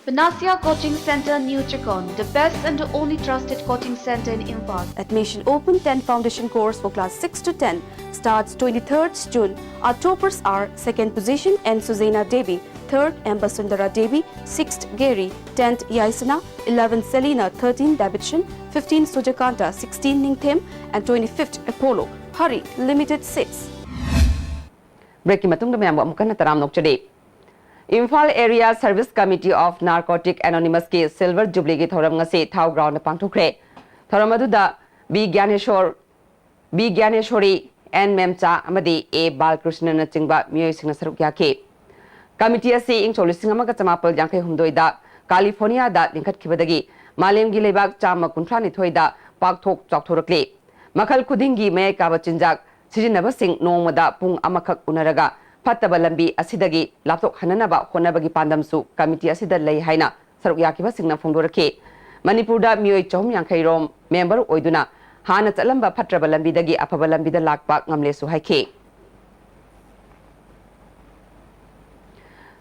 Panasia Coaching Center, New Chakon, the best and the only trusted coaching center in Imphal. Admission open. Ten foundation course for class six to ten starts twenty-third June. Our toppers are: second position, N Suzena Devi; third, M Basundara Devi; sixth, Gary; tenth, Yaisana; eleventh, Selina; thirteen, Davidson; fifteen, Sujakanta; sixteen, Ningthem; and twenty-fifth, Apollo. Hurry, limited seats. Break ꯀꯤ ꯃꯇꯨꯡꯗ ꯃꯌꯥꯝꯕꯨ ꯑꯃꯨꯛ ꯍꯟꯅ ꯇꯔꯥꯝꯅ ꯑꯣꯛꯆꯔꯤ꯫ Imphal Area Service Committee of Narcotic Anonymous ꯀꯤ Silver Jubilee ꯒꯤ ꯊꯧꯔꯝ ꯉꯁꯤ ꯊꯥꯎ ground ꯗ ꯄꯥꯡꯊꯣꯛꯈ꯭ꯔꯦ꯫ ꯊꯧꯔꯝ ꯑꯗꯨꯗ B ꯒ꯭ꯌꯥꯅꯦꯁꯣꯔ, B ꯒ꯭ꯌꯥꯅꯦꯁꯣꯔꯤ, N ꯃꯦꯝꯆꯥ ꯑꯃꯗꯤ A ꯕꯥꯂꯀ꯭ꯔꯤꯁꯅꯅꯆꯤꯡꯕ ꯃꯤꯑꯣꯏꯁꯤꯡꯅ ꯁꯔꯨꯛ ꯌꯥꯈꯤ꯫ Committee ꯑꯁꯤ ꯏꯪ ꯁꯣꯛ ꯂꯤꯁꯤꯡ ꯑꯃꯒ ꯆꯃꯥꯄꯜ ꯌꯥꯡꯈꯩ ꯍꯨꯝꯗꯣꯏꯗ ꯀꯥꯂꯤꯐꯣꯔꯅꯤꯌꯥꯗ ꯂꯤꯡꯈꯠꯈꯤꯕꯗꯒꯤ ꯃꯥꯂꯦꯝꯒꯤ ꯂꯩꯕꯥꯛ ꯆꯥꯝꯃ ꯀꯨꯟꯊ꯭ꯔꯥ ꯅꯤꯊꯣꯏꯗ ꯄꯥꯛꯊꯣꯛ ꯆꯥꯎꯊꯣꯔꯛꯂꯤ꯫ ꯃꯈꯜ ꯈꯨꯗꯤꯡꯒꯤ ꯃꯌꯥꯏ ꯀꯥꯕ ꯆꯤꯟꯖꯥꯛ ꯁꯤꯖꯤꯟꯅꯕꯁꯤꯡ ꯅꯣꯡꯃꯗ ꯄꯨꯡ ꯑꯃꯈꯛ ꯎꯅꯔꯒ ꯐꯠꯇꯕ ꯂꯝꯕꯤ ꯑꯁꯤꯗꯒꯤ ꯂꯥꯞꯊꯣꯛꯍꯟꯅꯅꯕ ꯍꯣꯠꯅꯕꯒꯤ ꯄꯥꯟꯗꯝꯁꯨ committee ꯑꯁꯤꯗ ꯂꯩ ꯍꯥꯏꯅ ꯁꯔꯨꯛ ꯌꯥꯈꯤꯕꯁꯤꯡꯅ ꯐꯣꯡꯗꯣꯔꯛꯈꯤ꯫ ꯃꯅꯤꯄꯨꯔꯗ ꯃꯤꯑꯣꯏ ꯆꯍꯨꯝ ꯌꯥꯡꯈꯩ ꯔꯣꯝ member ꯑꯣꯏꯗꯨꯅ ꯍꯥꯟꯅ ꯆꯠꯂꯝꯕ ꯐꯠꯇ꯭ꯔꯕ ꯂꯝꯕꯤꯗꯒꯤ ꯑꯐꯕ ꯂꯝꯕꯤꯗ ꯂꯥꯛꯄ ꯉꯝꯂꯦꯁꯨ ꯍꯥꯏꯈꯤ꯫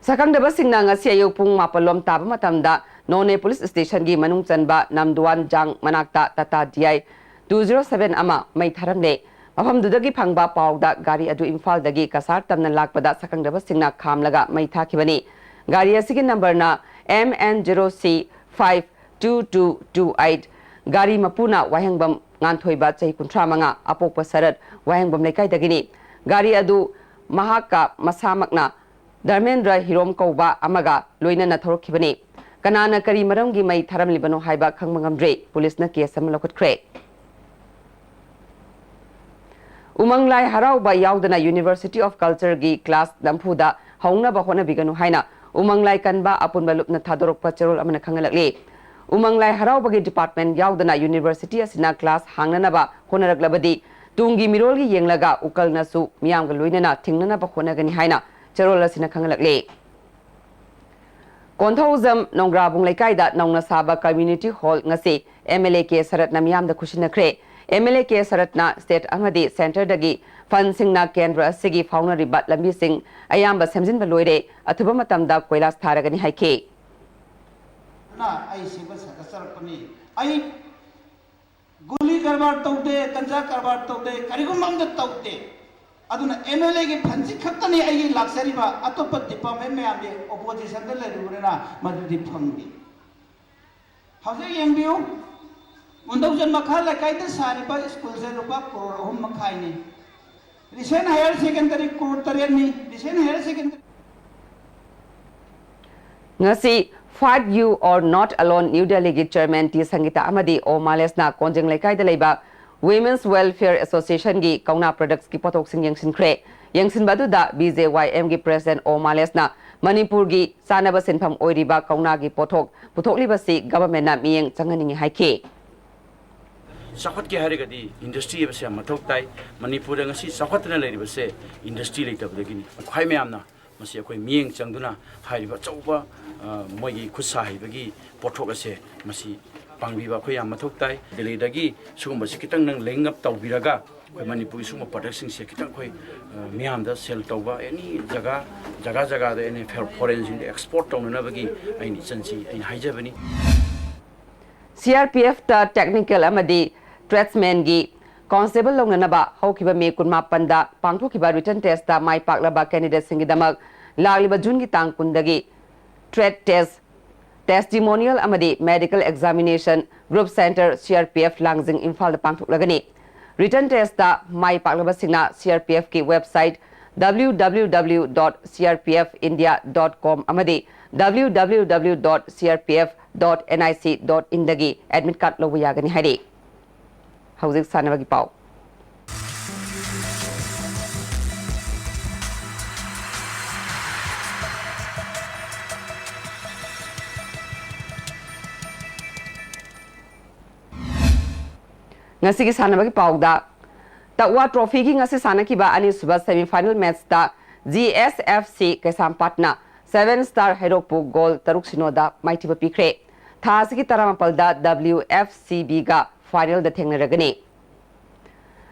ꯁꯛꯈꯪꯗꯕꯁꯤꯡꯅ ꯉꯁꯤ ꯑꯌꯨꯛ ꯄꯨꯡ ꯃꯥꯄꯜ ꯂꯣꯝ ꯇꯥꯕ ꯃꯇꯝꯗ ꯅꯣꯅꯦ police station ꯒꯤ ꯃꯅꯨꯡ ꯆꯟꯕ ꯅꯝꯗꯨꯋꯥꯟ ꯖꯥꯡ ꯃꯅꯥꯛꯇ Tata D I two zero seven ꯑꯃ ꯃꯩ ꯊꯥꯔꯝꯂꯦ꯫ ꯃꯐꯝꯗꯨꯗꯒꯤ ꯐꯪꯕ ꯄꯥꯎꯗ ꯒꯥꯔꯤ ꯑꯗꯨ ꯏꯝꯐꯥꯜꯗꯒꯤ ꯀꯁꯥꯔ ꯇꯝꯅ ꯂꯥꯛꯄꯗ ꯁꯛꯈꯪꯗꯕꯁꯤꯡꯅ ꯈꯥꯝꯂꯒ ꯃꯩ ꯊꯥꯈꯤꯕꯅꯤ꯫ ꯒꯥꯔꯤ ꯑꯁꯤꯒꯤ number ꯅ M N zero C five two two two eight꯫ ꯒꯥꯔꯤ ꯃꯄꯨꯅ ꯋꯥꯍꯦꯡꯕꯝ ꯉꯥꯟꯊꯣꯏꯕ, ꯆꯍꯤ ꯀꯨꯟꯊ꯭ꯔꯥ ꯃꯉꯥ, ꯑꯄꯣꯛꯄ ꯁꯔꯠ, ꯋꯥꯍꯦꯡꯕꯝ ꯂꯩꯀꯥꯏꯗꯒꯤꯅꯤ꯫ ꯒꯥꯔꯤ ꯑꯗꯨ ꯃꯍꯥꯛꯀ ꯃꯁꯥꯃꯛꯅ ꯙꯔꯃꯦꯟꯗ꯭ꯔ ꯍꯤꯔꯣꯝ ꯀꯧꯕ ꯑꯃꯒ ꯂꯣꯏꯅꯅ ꯊꯧꯔꯛꯈꯤꯕꯅꯤ꯫ ꯀꯅꯥꯅ ꯀꯔꯤ ꯃꯔꯝꯒꯤ ꯃꯩ ꯊꯥꯔꯝꯂꯤꯕꯅꯣ ꯍꯥꯏꯕ ꯈꯪꯕ ꯉꯝꯗ꯭ꯔꯤ꯫ ꯄꯨꯂꯤꯁꯅ case ꯑꯃ ꯂꯧꯈꯠꯈ꯭ꯔꯦ꯫ ꯎꯃꯪ ꯂꯥꯏ ꯍꯔꯥꯎꯕ ꯌꯥꯎꯗꯅ University of Culture ꯒꯤ class ꯅꯝꯐꯨꯗ ꯍꯧꯅꯕ ꯍꯣꯠꯅꯕꯤꯒꯅꯨ ꯍꯥꯏꯅ ꯎꯃꯪ ꯂꯥꯏ ꯀꯟꯕ ꯑꯄꯨꯟꯕ ꯂꯨꯞꯅ ꯊꯥꯗꯣꯔꯛꯄ ꯆꯦꯔꯣꯜ ꯑꯃꯅ ꯈꯪꯍꯜꯂꯛꯂꯤ꯫ ꯎꯃꯪ ꯂꯥꯏ ꯍꯔꯥꯎꯕꯒꯤ department ꯌꯥꯎꯗꯅ university ꯑꯁꯤꯅ class ꯍꯥꯡꯅꯅꯕ ꯍꯣꯠꯅꯔꯛꯂꯕꯗꯤ ꯇꯨꯡꯒꯤ ꯃꯤꯔꯣꯜꯒꯤ ꯌꯦꯡꯂꯒ ꯎꯀꯜꯅꯁꯨ ꯃꯤꯌꯥꯝꯒ ꯂꯣꯏꯅꯅ ꯊꯤꯡꯅꯅꯕ ꯍꯣꯠꯅꯒꯅꯤ ꯍꯥꯏꯅ ꯆꯦꯔꯣꯜ ꯑꯁꯤꯅ ꯈꯪꯍꯜꯂꯛꯂꯤ꯫ ꯀꯣꯟꯊꯧꯖꯝ ꯅꯣꯡꯒ꯭ꯔꯥꯕꯨꯡ ꯂꯩꯀꯥꯏꯗ ꯅꯧꯅ ꯁꯥꯕ community hall ꯉꯁꯤ M L A ꯀꯦ ꯁꯔꯠꯅ ꯃꯤꯌꯥꯝꯗ ꯈꯨꯠꯁꯤꯟꯅꯈ꯭ꯔꯦ꯫ M L A K ꯁꯔꯠꯅ state ꯑꯃꯗꯤ centreꯗꯒꯤ fundꯁꯤꯡꯅ ꯀꯦꯟꯗ꯭ꯔ ꯑꯁꯤꯒꯤ ꯐꯥꯎꯅꯔꯤꯕ ꯂꯝꯕꯤꯁꯤꯡ ꯑꯌꯥꯝꯕ ꯁꯦꯝꯖꯤꯟꯕ ꯂꯣꯏꯔꯦ, ꯑꯊꯨꯕ ꯃꯇꯝꯗ ꯀꯣꯏꯂꯥꯁ ꯊꯥꯔꯒꯅꯤ ꯍꯥꯏꯈꯤ꯫ ꯑꯩ ꯁꯤꯕ ꯁꯥꯒꯠꯆꯔꯛꯄꯅꯤ꯫ ꯑꯩ ꯒꯨꯂꯤ ꯀꯔꯕꯥꯔ ꯇꯧꯗꯦ, ꯒꯟꯖꯥ ꯀꯔꯕꯥꯔ ꯇꯧꯗꯦ, ꯀꯔꯤꯒꯨꯝꯕ ꯑꯝꯇ ꯇꯧꯗꯦ꯫ ꯑꯗꯨꯅ M L Aꯒꯤ fundꯁꯤ ꯈꯛꯇꯅꯤ ꯑꯩꯒꯤ ꯂꯥꯛꯆꯔꯤꯕ, ꯑꯇꯣꯞꯄ department ꯃꯌꯥꯝꯗꯤ oppositionꯗ ꯂꯩꯔꯨꯕꯅꯤꯅ ꯃꯗꯨꯗꯤ ꯐꯪꯗꯦ꯫ ꯍꯧꯖꯤꯛ ꯌꯦꯡꯕꯤꯌꯨ, ꯀꯣꯟꯊꯧꯖꯝ ꯃꯈꯥ ꯂꯩꯀꯥꯏꯗ ꯁꯥꯔꯤꯕ ꯁ꯭ꯀꯨꯜꯁꯦ ꯂꯨꯄꯥ ꯀ꯭ꯔꯣꯔ ꯑꯍꯨꯝ ꯃꯈꯥꯏꯅꯤ꯫ Risen Higher Secondary ꯀ꯭ꯔꯣꯔ ꯇꯔꯦꯠꯅꯤ, Risen Higher Secondary꯫ ꯉꯁꯤ Fight You Are Not Alone New Delhiꯒꯤ chairman ꯇꯤ ꯁꯪꯒꯤꯇꯥ ꯑꯃꯗꯤ ꯑꯣ ꯃꯥꯂꯦꯁꯅ ꯀꯣꯟꯖꯦꯡ ꯂꯩꯀꯥꯏꯗ ꯂꯩꯕ Women's Welfare Associationꯒꯤ ꯀꯧꯅꯥ productsꯀꯤ ꯄꯣꯠꯊꯣꯛꯁꯤꯡ ꯌꯦꯡꯁꯤꯟꯈ꯭ꯔꯦ꯫ ꯌꯦꯡꯁꯤꯟꯕ ꯑꯗꯨꯗ B J Y Mꯒꯤ president ꯑꯣ ꯃꯥꯂꯦꯁꯅ ꯃꯅꯤꯄꯨꯔꯒꯤ ꯆꯥꯅꯕ ꯁꯤꯟꯐꯝ ꯑꯣꯏꯔꯤꯕ ꯀꯧꯅꯥꯒꯤ ꯄꯣꯠꯊꯣꯛ ꯄꯨꯊꯣꯛꯂꯤꯕꯁꯤ governmentꯅ ꯃꯤꯠꯌꯦꯡ ꯆꯪꯍꯟꯅꯤꯡꯏ ꯍꯥꯏꯈꯤ꯫ ꯆꯥꯎꯈꯠꯀꯦ ꯍꯥꯏꯔꯒꯗꯤ industry ꯍꯥꯏꯕꯁꯦ ꯌꯥꯝ ꯃꯊꯧ ꯇꯥꯏ꯫ ꯃꯅꯤꯄꯨꯔꯗ ꯉꯁꯤ ꯆꯥꯎꯈꯠꯇꯅ ꯂꯩꯔꯤꯕꯁꯦ industry ꯂꯩꯇꯕꯗꯒꯤꯅꯤ꯫ ꯈ꯭ꯋꯥꯏ ꯃꯌꯥꯝꯅ ꯃꯁꯤ ꯑꯩꯈꯣꯏ ꯃꯤꯠꯌꯦꯡ ꯆꯪꯗꯨꯅ ꯍꯥꯏꯔꯤꯕ ꯑꯆꯧꯕ, ꯑ, ꯃꯣꯏꯒꯤ ꯈꯨꯠ ꯁꯥ ꯍꯩꯕꯒꯤ ꯄꯣꯠꯊꯣꯛ ꯑꯁꯦ ꯃꯁꯤ ꯄꯥꯡꯕꯤꯕ ꯑꯩꯈꯣꯏ ꯌꯥꯝ ꯃꯊꯧ ꯇꯥꯏ꯫ ꯗꯦꯜꯂꯤꯗꯒꯤ ꯁꯤꯒꯨꯝꯕꯁꯤ ꯈꯤꯇꯪ ꯅꯪ link up ꯇꯧꯕꯤꯔꯒ ꯑꯩꯈꯣꯏ ꯃꯅꯤꯄꯨꯔꯒꯤ ꯁꯤꯒꯨꯝꯕ productꯁꯤꯡꯁꯦ ꯈꯤꯇꯪ ꯑꯩꯈꯣꯏ, ꯑ, ꯃꯤꯌꯥꯝꯗ sell ꯇꯧꯕ, any ꯖꯒꯥ, ꯖꯒꯥ ꯖꯒꯥꯗ ꯑꯩꯅ foreignꯁꯤꯡꯗ export ꯇꯧꯅꯅꯕꯒꯤ ꯑꯩꯅ ꯏꯆꯟꯁꯤ ꯑꯩꯅ ꯍꯥꯏꯖꯕꯅꯤ꯫ C R P Fꯇ technical ꯑꯃꯗꯤ tradesmanꯒꯤ constable ꯂꯧꯅꯅꯕ ꯍꯧꯈꯤꯕ ꯃꯦ ꯀꯨꯟꯃꯥꯄꯟꯗ ꯄꯥꯡꯊꯣꯛꯈꯤꯕ written testꯇ ꯃꯥꯏ ꯄꯥꯛꯂꯕ candidateꯁꯤꯡꯒꯤꯗꯃꯛ ꯂꯥꯛꯂꯤꯕ ꯖꯨꯟꯒꯤ ꯇꯥꯡ ꯀꯨꯟꯗꯒꯤ trade test, testimonial ꯑꯃꯗꯤ medical examination group centre C R P F ꯂꯥꯡꯖꯤꯡ ꯏꯝꯐꯥꯜꯗ ꯄꯥꯡꯊꯣꯛꯂꯒꯅꯤ꯫ Written testꯇ ꯃꯥꯏ ꯄꯥꯛꯂꯕꯁꯤꯡꯅ C R P Fꯀꯤ website W W W dot C R P F India dot com ꯑꯃꯗꯤ W W W dot C R P F dot N I C dot inꯗꯒꯤ admit card ꯂꯧꯕ ꯌꯥꯒꯅꯤ ꯍꯥꯏꯔꯤ꯫ ꯍꯧꯖꯤꯛ ꯁꯥꯟꯅꯕꯒꯤ ꯄꯥꯎ꯫ ꯉꯁꯤꯒꯤ ꯁꯥꯟꯅꯕꯒꯤ ꯄꯥꯎꯗ, ꯇꯛꯋꯥ ꯇ꯭ꯔꯣꯐꯤꯒꯤ ꯉꯁꯤ ꯁꯥꯟꯅꯈꯤꯕ ꯑꯅꯤꯁꯨꯕ semi final matchꯇ G S F C ꯀꯩꯁꯥꯝꯄꯥꯠꯅ Seven Star ꯍꯩꯔꯣꯛꯄꯨ ꯒꯣꯜ ꯇꯔꯨꯛ ꯁꯤꯅꯣꯗ ꯃꯥꯏꯊꯤꯕ ꯄꯤꯈ꯭ꯔꯦ꯫ ꯊꯥ ꯑꯁꯤꯒꯤ ꯇꯔꯥꯃꯥꯄꯜꯗ W F C Bꯒ finalꯗ ꯊꯦꯡꯅꯔꯒꯅꯤ꯫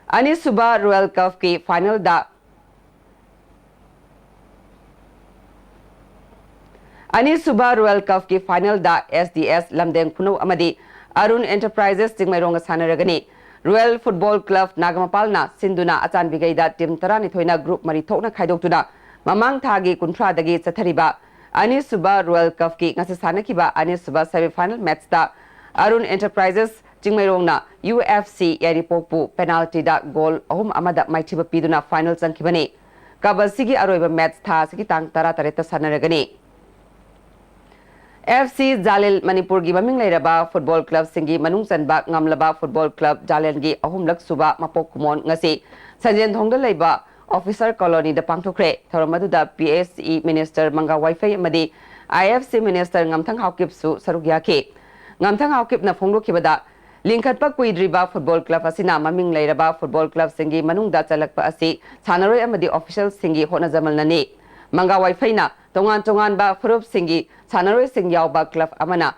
ꯑꯅꯤꯁꯨꯕ Royal Cupꯀꯤ finalꯗ ꯑꯅꯤꯁꯨꯕ Royal Cupꯀꯤ finalꯗ S D S ꯂꯝꯗꯦꯡ ꯈꯨꯅꯧ ꯑꯃꯗꯤ Arun Enterprises ꯆꯤꯡꯃꯩꯔꯣꯡꯒ ꯁꯥꯟꯅꯔꯒꯅꯤ꯫ Royal Football Club ꯅꯥꯒꯃꯄꯥꯜꯅ ꯁꯤꯟꯗꯨꯅ ꯑꯆꯥꯟꯕꯤꯒꯩꯗ team ꯇꯔꯥꯅꯤꯊꯣꯏꯅ group ꯃꯔꯤ ꯊꯣꯛꯅ ꯈꯥꯏꯗꯣꯛꯇꯨꯅ ꯃꯃꯥꯡ ꯊꯥꯒꯤ ꯀꯨꯟꯊ꯭ꯔꯥꯗꯒꯤ ꯆꯠꯊꯔꯤꯕ ꯑꯅꯤꯁꯨꯕ Royal Cupꯀꯤ ꯉꯁꯤ ꯁꯥꯟꯅꯈꯤꯕ ꯑꯅꯤꯁꯨꯕ semi final matchꯇ Arun Enterprises ꯆꯤꯡꯃꯩꯔꯣꯡꯅ U F C ꯌꯥꯏꯔꯤꯄꯣꯛꯄꯨ penaltyꯗ ꯒꯣꯜ ꯑꯍꯨꯝ ꯑꯃꯗ ꯃꯥꯏꯊꯤꯕ ꯄꯤꯗꯨꯅ final ꯆꯪꯈꯤꯕꯅꯤ꯫ Cup ꯑꯁꯤꯒꯤ ꯑꯔꯣꯏꯕ match ꯊꯥ ꯑꯁꯤꯒꯤ ꯇꯥꯡ ꯇꯔꯥꯇꯔꯦꯠꯇ ꯁꯥꯟꯅꯔꯒꯅꯤ꯫ F C ꯖꯥꯂꯦꯜ ꯃꯅꯤꯄꯨꯔꯒꯤ ꯃꯃꯤꯡ ꯂꯩꯔꯕ football clubꯁꯤꯡꯒꯤ ꯃꯅꯨꯡ ꯆꯟꯕ ꯉꯝꯂꯕ football club ꯖꯥꯂꯦꯜꯒꯤ ꯑꯍꯨꯝꯂꯛ ꯁꯨꯕ ꯃꯄꯣꯛ ꯀꯨꯝꯑꯣꯟ ꯉꯁꯤ ꯁꯟꯖꯦꯟꯊꯣꯡꯗ ꯂꯩꯕ Officer Colonyꯗ ꯄꯥꯡꯊꯣꯛꯈ꯭ꯔꯦ꯫ ꯊꯧꯔꯝ ꯑꯗꯨꯗ P S E Minister manga ꯋꯥꯏꯐꯩ ꯑꯃꯗꯤ I F C Minister ꯉꯝꯊꯪ ꯍꯥꯎꯀꯤꯞꯁꯨ ꯁꯔꯨꯛ ꯌꯥꯈꯤ꯫ ꯉꯝꯊꯪ ꯍꯥꯎꯀꯤꯞꯅ ꯐꯣꯡꯗꯣꯛꯈꯤꯕꯗ, ꯂꯤꯡꯈꯠꯄ ꯀꯨꯏꯗ꯭ꯔꯤꯕ football club ꯑꯁꯤꯅ ꯃꯃꯤꯡ ꯂꯩꯔꯕ football clubꯁꯤꯡꯒꯤ ꯃꯅꯨꯡꯗ ꯆꯜꯂꯛꯄ ꯑꯁꯤ ꯁꯥꯟꯅꯔꯣꯏ ꯑꯃꯗꯤ officialꯁꯤꯡꯒꯤ ꯍꯣꯠꯅꯖꯃꯜꯅꯅꯤ꯫ ꯃꯪꯒꯥ ꯋꯥꯏꯐꯩꯅ ꯇꯣꯉꯥꯟ ꯇꯣꯉꯥꯟꯕ ꯐꯨꯔꯨꯞꯁꯤꯡꯒꯤ ꯁꯥꯟꯅꯔꯣꯏꯁꯤꯡ ꯌꯥꯎꯕ club ꯑꯃꯅ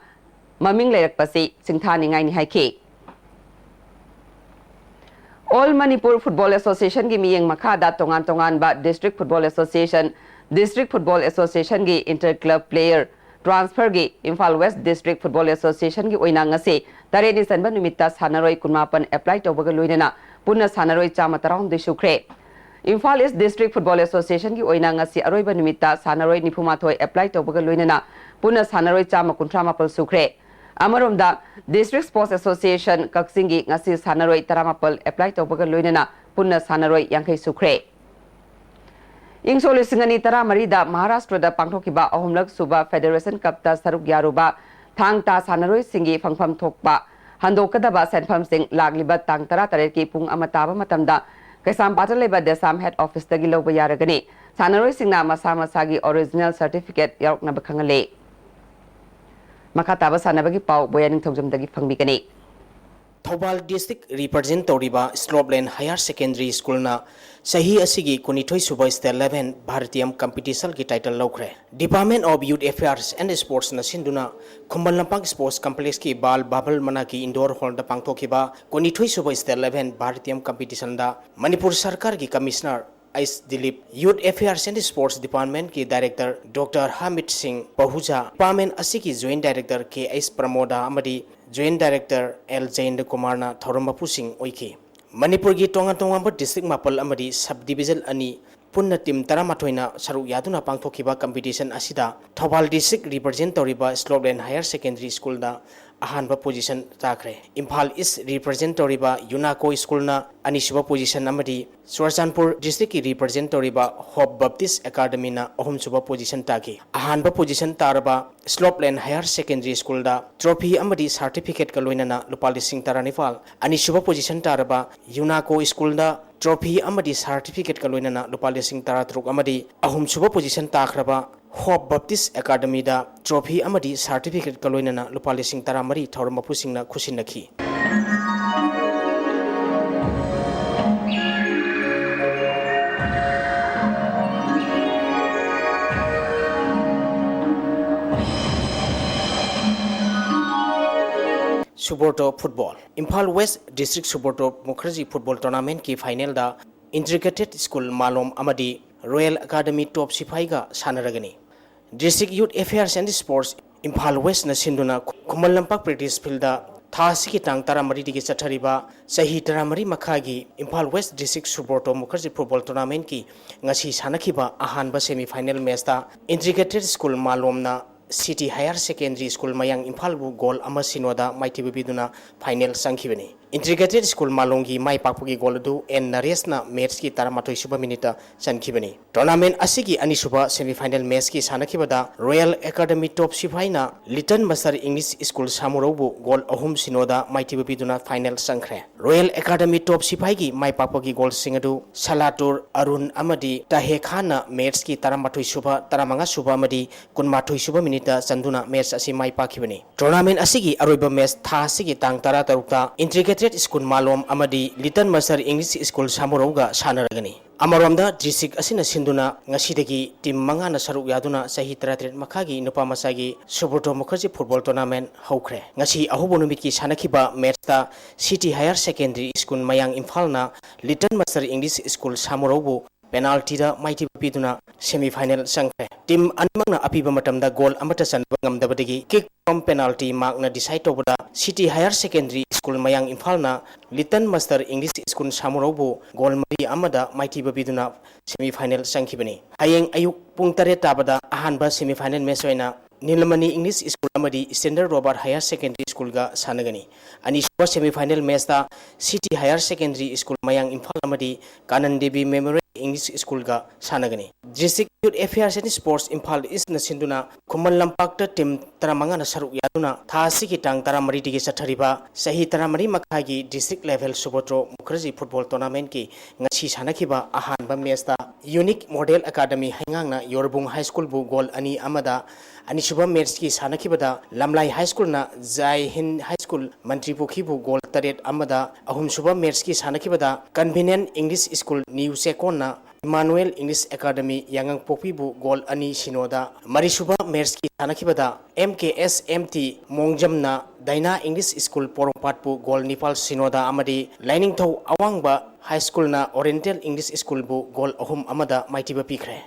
ꯃꯃꯤꯡ ꯂꯩꯔꯛꯄꯁꯤ ꯁꯤꯡꯊꯥꯅꯤꯡꯉꯥꯏꯅꯤ ꯍꯥꯏꯈꯤ꯫ All Manipur Football Associationꯒꯤ ꯃꯤꯠꯌꯦꯡ ꯃꯈꯥꯗ ꯇꯣꯉꯥꯟ ꯇꯣꯉꯥꯟꯕ District Football Association, District Football Associationꯒꯤ inter club player transferꯒꯤ Imphal West District Football Associationꯒꯤ ꯑꯣꯏꯅ ꯉꯁꯤ ꯇꯔꯦꯠꯅꯤ ꯆꯟꯕ ꯅꯨꯃꯤꯠꯇ ꯁꯥꯟꯅꯔꯣꯏ ꯀꯨꯟꯃꯥꯄꯟ apply ꯇꯧꯕꯒ ꯂꯣꯏꯅꯅ ꯄꯨꯟꯅ ꯁꯥꯟꯅꯔꯣꯏ ꯆꯥꯝꯃ ꯇꯔꯥꯍꯨꯝꯗꯣꯏ ꯁꯨꯈ꯭ꯔꯦ꯫ Imphal East District Football Associationꯒꯤ ꯑꯣꯏꯅ ꯉꯁꯤ ꯑꯔꯣꯏꯕ ꯅꯨꯃꯤꯠꯇ ꯁꯥꯟꯅꯔꯣꯏ ꯅꯤꯐꯨꯃꯥꯊꯣꯏ apply ꯇꯧꯕꯒ ꯂꯣꯏꯅꯅ ꯄꯨꯟꯅ ꯁꯥꯟꯅꯔꯣꯏ ꯆꯥꯝꯃ ꯀꯨꯟꯊ꯭ꯔꯥ ꯃꯥꯄꯜ ꯁꯨꯈ꯭ꯔꯦ꯫ ꯑꯃꯔꯣꯝꯗ, District Sports Association ꯀꯛꯆꯤꯡꯒꯤ ꯉꯁꯤ ꯁꯥꯟꯅꯔꯣꯏ ꯇꯔꯥꯃꯥꯄꯜ apply ꯇꯧꯕꯒ ꯂꯣꯏꯅꯅ ꯄꯨꯟꯅ ꯁꯥꯟꯅꯔꯣꯏ ꯌꯥꯡꯈꯩ ꯁꯨꯈ꯭ꯔꯦ꯫ ꯏꯪ ꯁꯣꯛ ꯂꯤꯁꯤꯡ ꯑꯅꯤ ꯇꯔꯥꯃꯔꯤꯗ ꯃꯍꯥꯔꯥꯁꯇ꯭ꯔꯗ ꯄꯥꯡꯊꯣꯛꯈꯤꯕ ꯑꯍꯨꯝꯂꯛ ꯁꯨꯕ Federation Cupꯇ ꯁꯔꯨꯛ ꯌꯥꯔꯨꯕ ꯊꯥꯡ ꯇꯥ ꯁꯥꯟꯅꯔꯣꯏꯁꯤꯡꯒꯤ ꯐꯪꯐꯝ ꯊꯣꯛꯄ ꯍꯟꯗꯣꯛꯀꯗꯕ ꯁꯦꯟꯐꯝꯁꯤꯡ ꯂꯥꯛꯂꯤꯕ ꯇꯥꯡ ꯇꯔꯥꯇꯔꯦꯠꯀꯤ ꯄꯨꯡ ꯑꯃ ꯇꯥꯕ ꯃꯇꯝꯗ ꯀꯩꯁꯥꯝꯄꯥꯠꯇ ꯂꯩꯕ DESAM head officeꯇꯒꯤ ꯂꯧꯕ ꯌꯥꯔꯒꯅꯤ꯫ ꯁꯥꯟꯅꯔꯣꯏꯁꯤꯡꯅ ꯃꯁꯥ ꯃꯁꯥꯒꯤ original certificate ꯌꯥꯎꯔꯛꯅꯕ ꯈꯪꯍꯜꯂꯤ꯫ ꯃꯈꯥ ꯇꯥꯕ ꯁꯥꯟꯅꯕꯒꯤ ꯄꯥꯎ ꯕꯣꯌꯥ ꯅꯤꯡꯊꯧꯖꯝꯗꯒꯤ ꯐꯪꯕꯤꯒꯅꯤ꯫ ꯊꯧꯕꯥꯜ district represent ꯇꯧꯔꯤꯕ Slopeland Higher Secondary Schoolꯅ ꯆꯍꯤ ꯑꯁꯤꯒꯤ ꯀꯨꯟꯅꯤꯊꯣꯏ ꯁꯨꯕ State Level Bharatiyam Competitionꯒꯤ title ꯂꯧꯈ꯭ꯔꯦ꯫ Department of Youth Affairs and Sportsꯅ ꯁꯤꯟꯗꯨꯅ ꯈꯨꯃꯟ ꯂꯝꯄꯥꯛ Sports Complexꯀꯤ ꯕꯥꯜ ꯕꯥꯕꯜ ꯃꯅꯥꯛꯀꯤ indoor hallꯗ ꯄꯥꯡꯊꯣꯛꯈꯤꯕ ꯀꯨꯟꯅꯤꯊꯣꯏ ꯁꯨꯕ State Level Bharatiyam Competitionꯗ ꯃꯅꯤꯄꯨꯔ ꯁꯔꯀꯥꯔꯒꯤ Commissioner H Dilip, Youth Affairs and Sports Departmentꯀꯤ Director Doctor Hamid ꯁꯤꯡ ꯄꯍꯨꯖꯥ, department ꯑꯁꯤꯒꯤ Joint Director ꯀꯦ ꯑꯩꯆ ꯄ꯭ꯔꯃꯣꯗꯥ ꯑꯃꯗꯤ Joint Director ꯑꯦꯜ ꯖꯌꯦꯟꯗ꯭ꯔ ꯀꯨꯃꯥꯔꯅ ꯊꯧꯔꯝ ꯃꯄꯨꯁꯤꯡ ꯑꯣꯏꯈꯤ꯫ ꯃꯅꯤꯄꯨꯔꯒꯤ ꯇꯣꯉꯥꯟ ꯇꯣꯉꯥꯟꯕ district ꯃꯥꯄꯜ ꯑꯃꯗꯤ sub division ꯑꯅꯤ ꯄꯨꯟꯅ team ꯇꯔꯥꯃꯥꯊꯣꯏꯅ ꯁꯔꯨꯛ ꯌꯥꯗꯨꯅ ꯄꯥꯡꯊꯣꯛꯈꯤꯕ competition ꯑꯁꯤꯗ ꯊꯧꯕꯥꯜ district represent ꯇꯧꯔꯤꯕ Slopeland Higher Secondary Schoolꯗ ꯑꯍꯥꯟꯕ position ꯇꯥꯈ꯭ꯔꯦ꯫ ꯏꯝꯐꯥꯜ East represent ꯇꯧꯔꯤꯕ UNACO Schoolꯅ ꯑꯅꯤꯁꯨꯕ position ꯑꯃꯗꯤ ꯆꯨꯔꯆꯥꯟꯄꯨꯔ districtꯀꯤ represent ꯇꯧꯔꯤꯕ Hope Baptist Academyꯅ ꯑꯍꯨꯝꯁꯨꯕ position ꯇꯥꯈꯤ꯫ ꯑꯍꯥꯟꯕ position ꯇꯥꯔꯕ Slopeland Higher Secondary Schoolꯗ trophy ꯑꯃꯗꯤ certificateꯀ ꯂꯣꯏꯅꯅ ꯂꯨꯄꯥ ꯂꯤꯁꯤꯡ ꯇꯔꯥꯅꯤꯄꯥꯜ, ꯑꯅꯤꯁꯨꯕ position ꯇꯥꯔꯕ UNACO Schoolꯗ trophy ꯑꯃꯗꯤ certificateꯀ ꯂꯣꯏꯅꯅ ꯂꯨꯄꯥ ꯂꯤꯁꯤꯡ ꯇꯔꯥꯇꯔꯨꯛ ꯑꯃꯗꯤ ꯑꯍꯨꯝꯁꯨꯕ position ꯇꯥꯈ꯭ꯔꯕ Hope Baptist Academyꯗ trophy ꯑꯃꯗꯤ certificateꯀ ꯂꯣꯏꯅꯅ ꯂꯨꯄꯥ ꯂꯤꯁꯤꯡ ꯇꯔꯥꯃꯔꯤ ꯊꯧꯔꯝ ꯃꯄꯨꯁꯤꯡꯅ ꯈꯨꯠꯁꯤꯟꯅꯈꯤ꯫ Subrata Football. Imphal West District Subrata Mukherjee Football Tournamentꯀꯤ finalꯗ Integrated School ꯃꯥꯂꯣꯝ ꯑꯃꯗꯤ Royal Academy Top ꯁꯤꯐꯥꯏꯒ ꯁꯥꯟꯅꯔꯒꯅꯤ꯫ District Youth Affairs and Sports Imphal Westꯅ ꯁꯤꯟꯗꯨꯅ ꯈꯨꯃꯟ ꯂꯝꯄꯥꯛ practice fieldꯗ ꯊꯥ ꯑꯁꯤꯒꯤ ꯇꯥꯡ ꯇꯔꯥꯃꯔꯤꯗꯒꯤ ꯆꯠꯊꯔꯤꯕ ꯆꯍꯤ ꯇꯔꯥꯃꯔꯤ ꯃꯈꯥꯒꯤ Imphal West District Subrata Mukherjee Football Tournamentꯀꯤ ꯉꯁꯤ ꯁꯥꯟꯅꯈꯤꯕ ꯑꯍꯥꯟꯕ semi final matchꯇ Integrated School ꯃꯥꯂꯣꯝꯅ City Higher Secondary School ꯃꯌꯥꯡ ꯏꯝꯐꯥꯜꯕꯨ goal ꯑꯃ ꯁꯤꯅꯣꯗ ꯃꯥꯏꯊꯤꯕ ꯄꯤꯗꯨꯅ final ꯆꯪꯈꯤꯕꯅꯤ꯫ Integrated School ꯃꯥꯂꯣꯝꯒꯤ ꯃꯥꯏ ꯄꯥꯛꯄꯒꯤ goal ꯑꯗꯨ ꯑꯦꯟ ꯅꯔꯦꯁꯅ matchꯀꯤ ꯇꯔꯥꯃꯥꯊꯣꯏ ꯁꯨꯕ minuteꯇ ꯆꯟꯈꯤꯕꯅꯤ꯫ Tournament ꯑꯁꯤꯒꯤ ꯑꯅꯤꯁꯨꯕ semi final matchꯀꯤ ꯁꯥꯟꯅꯈꯤꯕꯗ Royal Academy Top ꯁꯤꯐꯥꯏꯅ Little Master English School ꯁꯥꯃꯨꯔꯧꯕꯨ goal ꯑꯍꯨꯝ ꯁꯤꯅꯣꯗ ꯃꯥꯏꯊꯤꯕ ꯄꯤꯗꯨꯅ final ꯆꯪꯈ꯭ꯔꯦ꯫ Royal Academy Top ꯁꯤꯐꯥꯏꯒꯤ ꯃꯥꯏ ꯄꯥꯛꯄꯒꯤ goalꯁꯤꯡ ꯑꯗꯨ ꯁꯂꯥꯇꯨꯔ ꯑꯔꯨꯟ ꯑꯃꯗꯤ ꯇꯥꯍꯦ ꯈꯥꯟꯅ matchꯀꯤ ꯇꯔꯥꯃꯥꯊꯣꯏ ꯁꯨꯕ, ꯇꯔꯥꯃꯉꯥ ꯁꯨꯕ ꯑꯃꯗꯤ ꯀꯨꯟꯃꯥꯊꯣꯏ ꯁꯨꯕ minute ꯃꯤꯅꯤꯠꯇ ꯆꯟꯗꯨꯅ ꯃꯦꯠꯆ ꯑꯁꯤ ꯃꯥꯏ ꯄꯥꯛꯈꯤꯕꯅꯤ꯫ ꯇꯣꯔꯅꯥꯃꯦꯟ ꯑꯁꯤꯒꯤ ꯑꯔꯣꯏꯕ ꯃꯦꯠꯆ ꯊꯥ ꯑꯁꯤꯒꯤ ꯇꯥꯡ ꯇꯔꯥ ꯇꯔꯨꯛꯇ Integrated School ꯃꯥꯂꯣꯝ ꯑꯃꯗꯤ Little Master English School ꯁꯥꯃꯨꯔꯧꯒ ꯁꯥꯟꯅꯔꯒꯅꯤ꯫ ꯑꯃꯔꯣꯝꯗ, ꯗꯤꯁꯇ꯭ꯔꯤꯛ ꯑꯁꯤꯅ ꯁꯤꯟꯗꯨꯅ ꯉꯁꯤꯗꯒꯤ ꯇꯤꯝ ꯃꯉꯥꯅ ꯁꯔꯨꯛ ꯌꯥꯗꯨꯅ ꯆꯍꯤ ꯇꯔꯥꯇꯔꯦꯠ ꯃꯈꯥꯒꯤ ꯅꯨꯄꯥ ꯃꯆꯥꯒꯤ ꯁꯨꯕ꯭ꯔꯇꯣ ꯃꯨꯈꯔꯖꯤ ꯐꯨꯠꯕꯣꯜ ꯇꯣꯔꯅꯥꯃꯦꯟ ꯍꯧꯈ꯭ꯔꯦ꯫ ꯉꯁꯤ ꯑꯍꯧꯕ ꯅꯨꯃꯤꯠꯀꯤ ꯁꯥꯟꯅꯈꯤꯕ ꯃꯦꯠꯆꯇ City Higher Secondary School ꯃꯌꯥꯡ ꯏꯝꯐꯥꯜꯅ Little Master English School ꯁꯥꯃꯨꯔꯧꯕꯨ ꯄꯦꯅꯥꯜꯇꯤꯗ ꯃꯥꯏꯊꯤꯕ ꯄꯤꯗꯨꯅ ꯁꯦꯃꯤꯐꯥꯏꯅꯦꯜ ꯆꯪꯈ꯭ꯔꯦ꯫ ꯇꯤꯝ ꯑꯅꯤꯃꯛꯅ ꯑꯄꯤꯕ ꯃꯇꯝꯗ ꯒꯣꯜ ꯑꯃꯠꯇ ꯆꯟꯕ ꯉꯝꯗꯕꯗꯒꯤ kick from penalty ꯃꯥꯔꯛꯅ ꯗꯤꯁꯥꯏꯗ ꯇꯧꯕꯗ City Higher Secondary School ꯃꯌꯥꯡ ꯏꯝꯐꯥꯜꯅ Little Master English School ꯁꯥꯃꯨꯔꯧꯕꯨ ꯒꯣꯜ ꯃꯔꯤ ꯑꯃꯗ ꯃꯥꯏꯊꯤꯕ ꯄꯤꯗꯨꯅ ꯁꯦꯃꯤꯐꯥꯏꯅꯦꯜ ꯆꯪꯈꯤꯕꯅꯤ꯫ ꯍꯌꯦꯡ ꯑꯌꯨꯛ ꯄꯨꯡ ꯇꯔꯦꯠ ꯇꯥꯕꯗ ꯑꯍꯥꯟꯕ ꯁꯦꯃꯤꯐꯥꯏꯅꯦꯜ ꯃꯦꯆ ꯑꯣꯏꯅ ꯅꯤꯂꯃꯅꯤ English School ꯑꯃꯗꯤ Standard Robert Higher Secondary Schoolꯒ ꯁꯥꯟꯅꯒꯅꯤ꯫ ꯑꯅꯤꯁꯨꯕ semifinal ꯃꯦꯆꯇ City Higher Secondary School ꯃꯌꯥꯡ ꯏꯝꯐꯥꯜ ꯑꯃꯗꯤ ꯀꯥꯅꯟ ꯗꯦꯕꯤ Memorial English Schoolꯒ ꯁꯥꯟꯅꯒꯅꯤ꯫ District Youth Affairs and Sports Imphal Eastꯅ ꯁꯤꯟꯗꯨꯅ ꯈꯨꯃꯟ ꯂꯝꯄꯥꯛꯇ ꯇꯤꯝ ꯇꯔꯥꯃꯉꯥꯅ ꯁꯔꯨꯛ ꯌꯥꯗꯨꯅ ꯊꯥ ꯑꯁꯤꯒꯤ ꯇꯥꯡ ꯇꯔꯥꯃꯔꯤꯗꯒꯤ ꯆꯠꯊꯔꯤꯕ ꯆꯍꯤ ꯇꯔꯥꯃꯔꯤ ꯃꯈꯥꯒꯤ District Level Subhadro Mukherjee Football Tournamentꯀꯤ ꯉꯁꯤ ꯁꯥꯟꯅꯈꯤꯕ ꯑꯍꯥꯟꯕ ꯃꯦꯆꯇ Unique Model Academy ꯍꯩꯉꯥꯡꯅ ꯌꯣꯔꯕꯨꯡ High Schoolꯕꯨ ꯒꯣꯜ ꯑꯅꯤ ꯑꯃꯗ, ꯑꯅꯤꯁꯨꯕ ꯃꯦꯆꯀꯤ ꯁꯥꯟꯅꯈꯤꯕꯗ ꯂꯝꯂꯥꯏ High Schoolꯅ Jai Hind High School ꯃꯟꯇ꯭ꯔꯤꯄꯨꯈ꯭ꯔꯤꯕꯨ ꯒꯣꯜ ꯇꯔꯦꯠ ꯑꯃꯗ, ꯑꯍꯨꯝꯁꯨꯕ ꯃꯦꯆꯀꯤ ꯁꯥꯟꯅꯈꯤꯕꯗ Convenient English School New ꯆꯦꯛꯀꯣꯟꯅ Emmanuel English Academy ꯌꯥꯉꯪꯄꯣꯛꯄꯤꯕꯨ ꯒꯣꯜ ꯑꯅꯤ ꯁꯤꯅꯣꯗ, ꯃꯔꯤꯁꯨꯕ ꯃꯦꯆꯀꯤ ꯁꯥꯟꯅꯈꯤꯕꯗ M K S M T ꯃꯣꯡꯖꯝꯅ Daina English School ꯄꯣꯔꯣꯝꯄꯥꯠꯄꯨ ꯒꯣꯜ ꯅꯤꯄꯥꯜ ꯁꯤꯅꯣꯗ ꯑꯃꯗꯤ ꯂꯥꯏꯅꯤꯡꯊꯧ ꯑꯋꯥꯡꯕ High Schoolꯅ Oriental English Schoolꯕꯨ ꯒꯣꯜ ꯑꯍꯨꯝ ꯑꯃꯗ ꯃꯥꯏꯊꯤꯕ ꯄꯤꯈ꯭ꯔꯦ꯫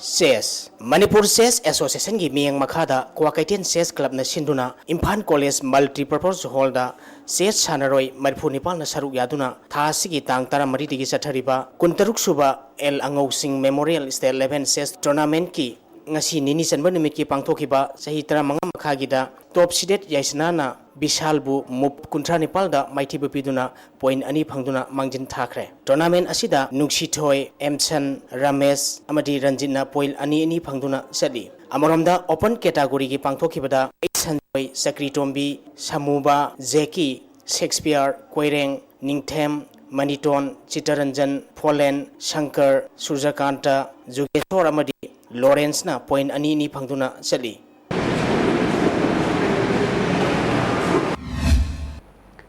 ꯆꯦꯁ꯫ ꯃꯅꯤꯄꯨꯔ ꯆꯦꯁ ꯑꯦꯁꯣꯁꯤꯌꯦꯁꯟꯒꯤ ꯃꯤꯠꯌꯦꯡ ꯃꯈꯥꯗ ꯀ꯭ꯋꯥꯀꯩꯊꯦꯜ ꯆꯦꯁ ꯀ꯭ꯂꯕꯅ ꯁꯤꯟꯗꯨꯅ ꯏꯝꯐꯥꯜ ꯀꯣꯂꯦꯖ ꯃꯜꯇꯤꯄꯔꯄꯁ ꯍꯣꯜꯗ ꯆꯦꯁ ꯁꯥꯟꯅꯔꯣꯏ ꯃꯔꯤꯐꯨ ꯅꯤꯄꯥꯜꯅ ꯁꯔꯨꯛ ꯌꯥꯗꯨꯅ ꯊꯥ ꯑꯁꯤꯒꯤ ꯇꯥꯡ ꯇꯔꯥꯃꯔꯤꯗꯒꯤ ꯆꯠꯊꯔꯤꯕ ꯀꯨꯟꯇꯔꯨꯛ ꯁꯨꯕ ꯑꯦꯜ ꯑꯉꯧꯁꯤꯡ ꯃꯦꯃꯣꯔꯤꯌꯦꯜ ꯁ꯭ꯇꯦꯠ ꯂꯦꯚꯦꯟ ꯆꯦꯁ ꯇꯣꯔꯅꯥꯃꯦꯟꯠꯀꯤ ꯉꯁꯤ ꯅꯤꯅꯤ ꯆꯟꯕ ꯅꯨꯃꯤꯠꯀꯤ ꯄꯥꯡꯊꯣꯛꯈꯤꯕ ꯆꯍꯤ ꯇꯔꯥꯃꯉꯥ ꯃꯈꯥꯒꯤꯗ ꯇꯣꯞ ꯁꯤꯗꯦꯠ ꯌꯥꯏꯁꯅꯥꯅ ꯕꯤꯁꯥꯜꯕꯨ ꯃꯨꯞ ꯀꯨꯟꯊ꯭ꯔꯥ ꯅꯤꯄꯥꯜꯗ ꯃꯥꯏꯊꯤꯕ ꯄꯤꯗꯨꯅ ꯄꯣꯏꯟꯠ ꯑꯅꯤ ꯐꯪꯗꯨꯅ ꯃꯥꯡꯖꯤꯟ ꯊꯥꯈ꯭ꯔꯦ꯫ ꯇꯣꯔꯅꯥꯃꯦꯟꯠ ꯑꯁꯤꯗ ꯅꯨꯡꯁꯤꯊꯣꯏ, ꯑꯦꯝꯁꯟ, ꯔꯃꯦꯁ ꯑꯃꯗꯤ ꯔꯟꯖꯤꯠꯅ ꯄꯣꯏꯟꯠ ꯑꯅꯤ ꯑꯅꯤ ꯐꯪꯗꯨꯅ ꯆꯠꯂꯤ꯫ ꯑꯃꯔꯣꯝꯗ ꯑꯣꯄꯟ ꯀꯦꯇꯥꯒꯣꯔꯤꯒꯤ ꯄꯥꯡꯊꯣꯛꯈꯤꯕꯗ ꯑꯩ ꯁꯟꯖꯣꯏ, ꯆꯀ꯭ꯔꯤꯇꯣꯝꯕꯤ, ꯁꯃꯨꯕ, ꯖꯦꯀꯤ, ꯁꯦꯛꯁꯄꯤꯌꯔ, ꯀꯣꯏꯔꯦꯡ, ꯅꯤꯡꯊꯦꯝ, ꯃꯅꯤꯇꯣꯟ, ꯆꯤꯇꯔꯟꯖꯟ, ꯐꯣꯂꯦꯟ, ꯁꯪꯀꯔ, ꯁꯨꯔꯖꯀꯥꯟꯇ, ꯖꯨꯒꯦꯁꯣꯔ ꯑꯃꯗꯤ ꯂꯣꯔꯦꯟꯁꯅ point ꯑꯅꯤ ꯑꯅꯤ ꯐꯪꯗꯨꯅ ꯆꯠꯂꯤ꯫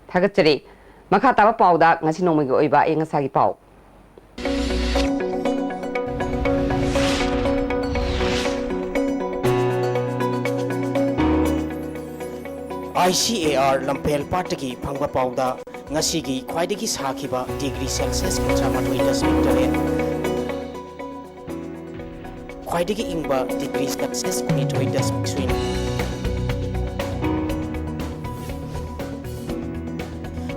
ꯊꯥꯒꯠꯆꯔꯤ꯫ ꯃꯈꯥ ꯇꯥꯕ ꯄꯥꯎꯗ ꯉꯁꯤ ꯅꯣꯡꯃꯒꯤ ꯑꯣꯏꯕ ꯑꯏꯪ ꯑꯁꯥꯒꯤ ꯄꯥꯎ꯫ ICAR ꯂꯝꯐꯦꯜ ꯄꯥꯠꯇꯒꯤ ꯐꯪꯕ ꯄꯥꯎꯗ ꯉꯁꯤꯒꯤ ꯈ꯭ꯋꯥꯏꯗꯒꯤ ꯁꯥꯈꯤꯕ degree Celsius ꯀꯨꯟꯊ꯭ꯔꯥ ꯃꯥꯊꯣꯏ ꯗꯁꯃꯤꯛ ꯇꯔꯦꯠ, ꯈ꯭ꯋꯥꯏꯗꯒꯤ ꯏꯪꯕ degree Celsius ꯀꯨꯟꯅꯤꯊꯣꯏ ꯗꯁꯃꯤꯛ ꯁꯨꯏꯅꯤ꯫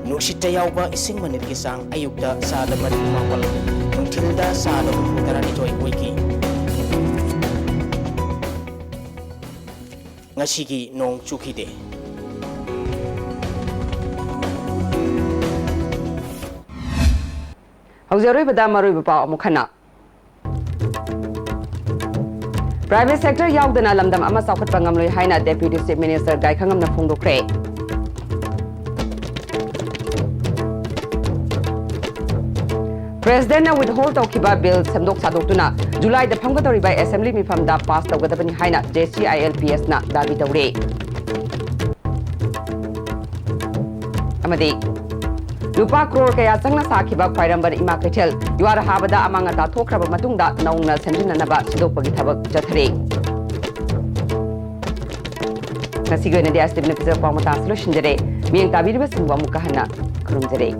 ꯅꯨꯡꯁꯤꯠꯇ ꯌꯥꯎꯕ ꯏꯁꯤꯡ ꯃꯅꯤꯜꯒꯤ ꯆꯥꯡ ꯑꯌꯨꯛꯇ ꯆꯥꯗ ꯃꯔꯤꯐꯨ ꯃꯥꯄꯜ, ꯅꯨꯡꯊꯤꯜꯗ ꯆꯥꯗ ꯍꯨꯝꯐꯨ ꯇꯔꯥꯅꯤꯊꯣꯏ ꯑꯣꯏꯈꯤ꯫ ꯉꯁꯤꯒꯤ ꯅꯣꯡ ꯆꯨꯈꯤꯗꯦ꯫ ꯍꯧꯖꯤꯛ ꯑꯔꯣꯏꯕꯗ ꯃꯔꯨꯑꯣꯏꯕ ꯄꯥꯎ ꯑꯃꯨꯛ ꯍꯟꯅ꯫ Private sector ꯌꯥꯎꯗꯅ ꯂꯝꯗꯝ ꯑꯃ ꯆꯥꯎꯈꯠꯄ ꯉꯝꯂꯣꯏ ꯍꯥꯏꯅ Deputy Chief Minister ꯒꯥꯏꯈꯉꯝꯅ ꯐꯣꯡꯗꯣꯛꯈ꯭ꯔꯦ꯫ President ꯅ withhold ꯇꯧꯈꯤꯕ bill ꯁꯦꯝꯗꯣꯛ ꯁꯥꯗꯣꯛꯇꯨꯅ ꯖꯨꯂꯥꯏꯗ ꯐꯝꯒꯗꯧꯔꯤꯕ assembly ꯃꯤꯐꯝꯗ pass ꯇꯧꯒꯗꯕꯅꯤ ꯍꯥꯏꯅ JCILPS ꯅ ꯗꯥꯕꯤ ꯇꯧꯔꯦ꯫ ꯑꯃꯗꯤ ꯂꯨꯄꯥ ꯀ꯭ꯔꯣꯔ ꯀꯌꯥ ꯆꯪꯅ ꯁꯥꯈꯤꯕ ꯈ꯭ꯋꯥꯏꯔꯝꯕꯟ ꯏꯃꯥ ꯀꯩꯊꯦꯜ ꯌꯨꯍꯥꯔ ꯍꯥꯕꯗ ꯑꯃꯥꯡ ꯑꯇꯥ ꯊꯣꯛꯈ꯭ꯔꯕ ꯃꯇꯨꯡꯗ ꯅꯧꯅ ꯁꯦꯝꯖꯤꯟꯅꯅꯕ ꯁꯤꯟꯗꯣꯛꯄꯒꯤ ꯊꯕꯛ ꯆꯠꯊꯔꯤ꯫ ꯉꯁꯤꯒꯤ ꯑꯣꯏꯅꯗꯤ ꯑꯁꯤꯗ ꯄꯤꯖꯕ ꯄꯥꯎ ꯃꯇꯥꯡ ꯑꯁꯤ ꯂꯣꯏꯁꯤꯟꯖꯔꯦ꯫ ꯃꯤꯠꯌꯦꯡ ꯇꯥꯕꯤꯔꯤꯕꯁꯤꯡꯕꯨ ꯑꯃꯨꯛꯀ ꯍꯟꯅ ꯈꯨꯔꯨꯝꯖꯔꯤ꯫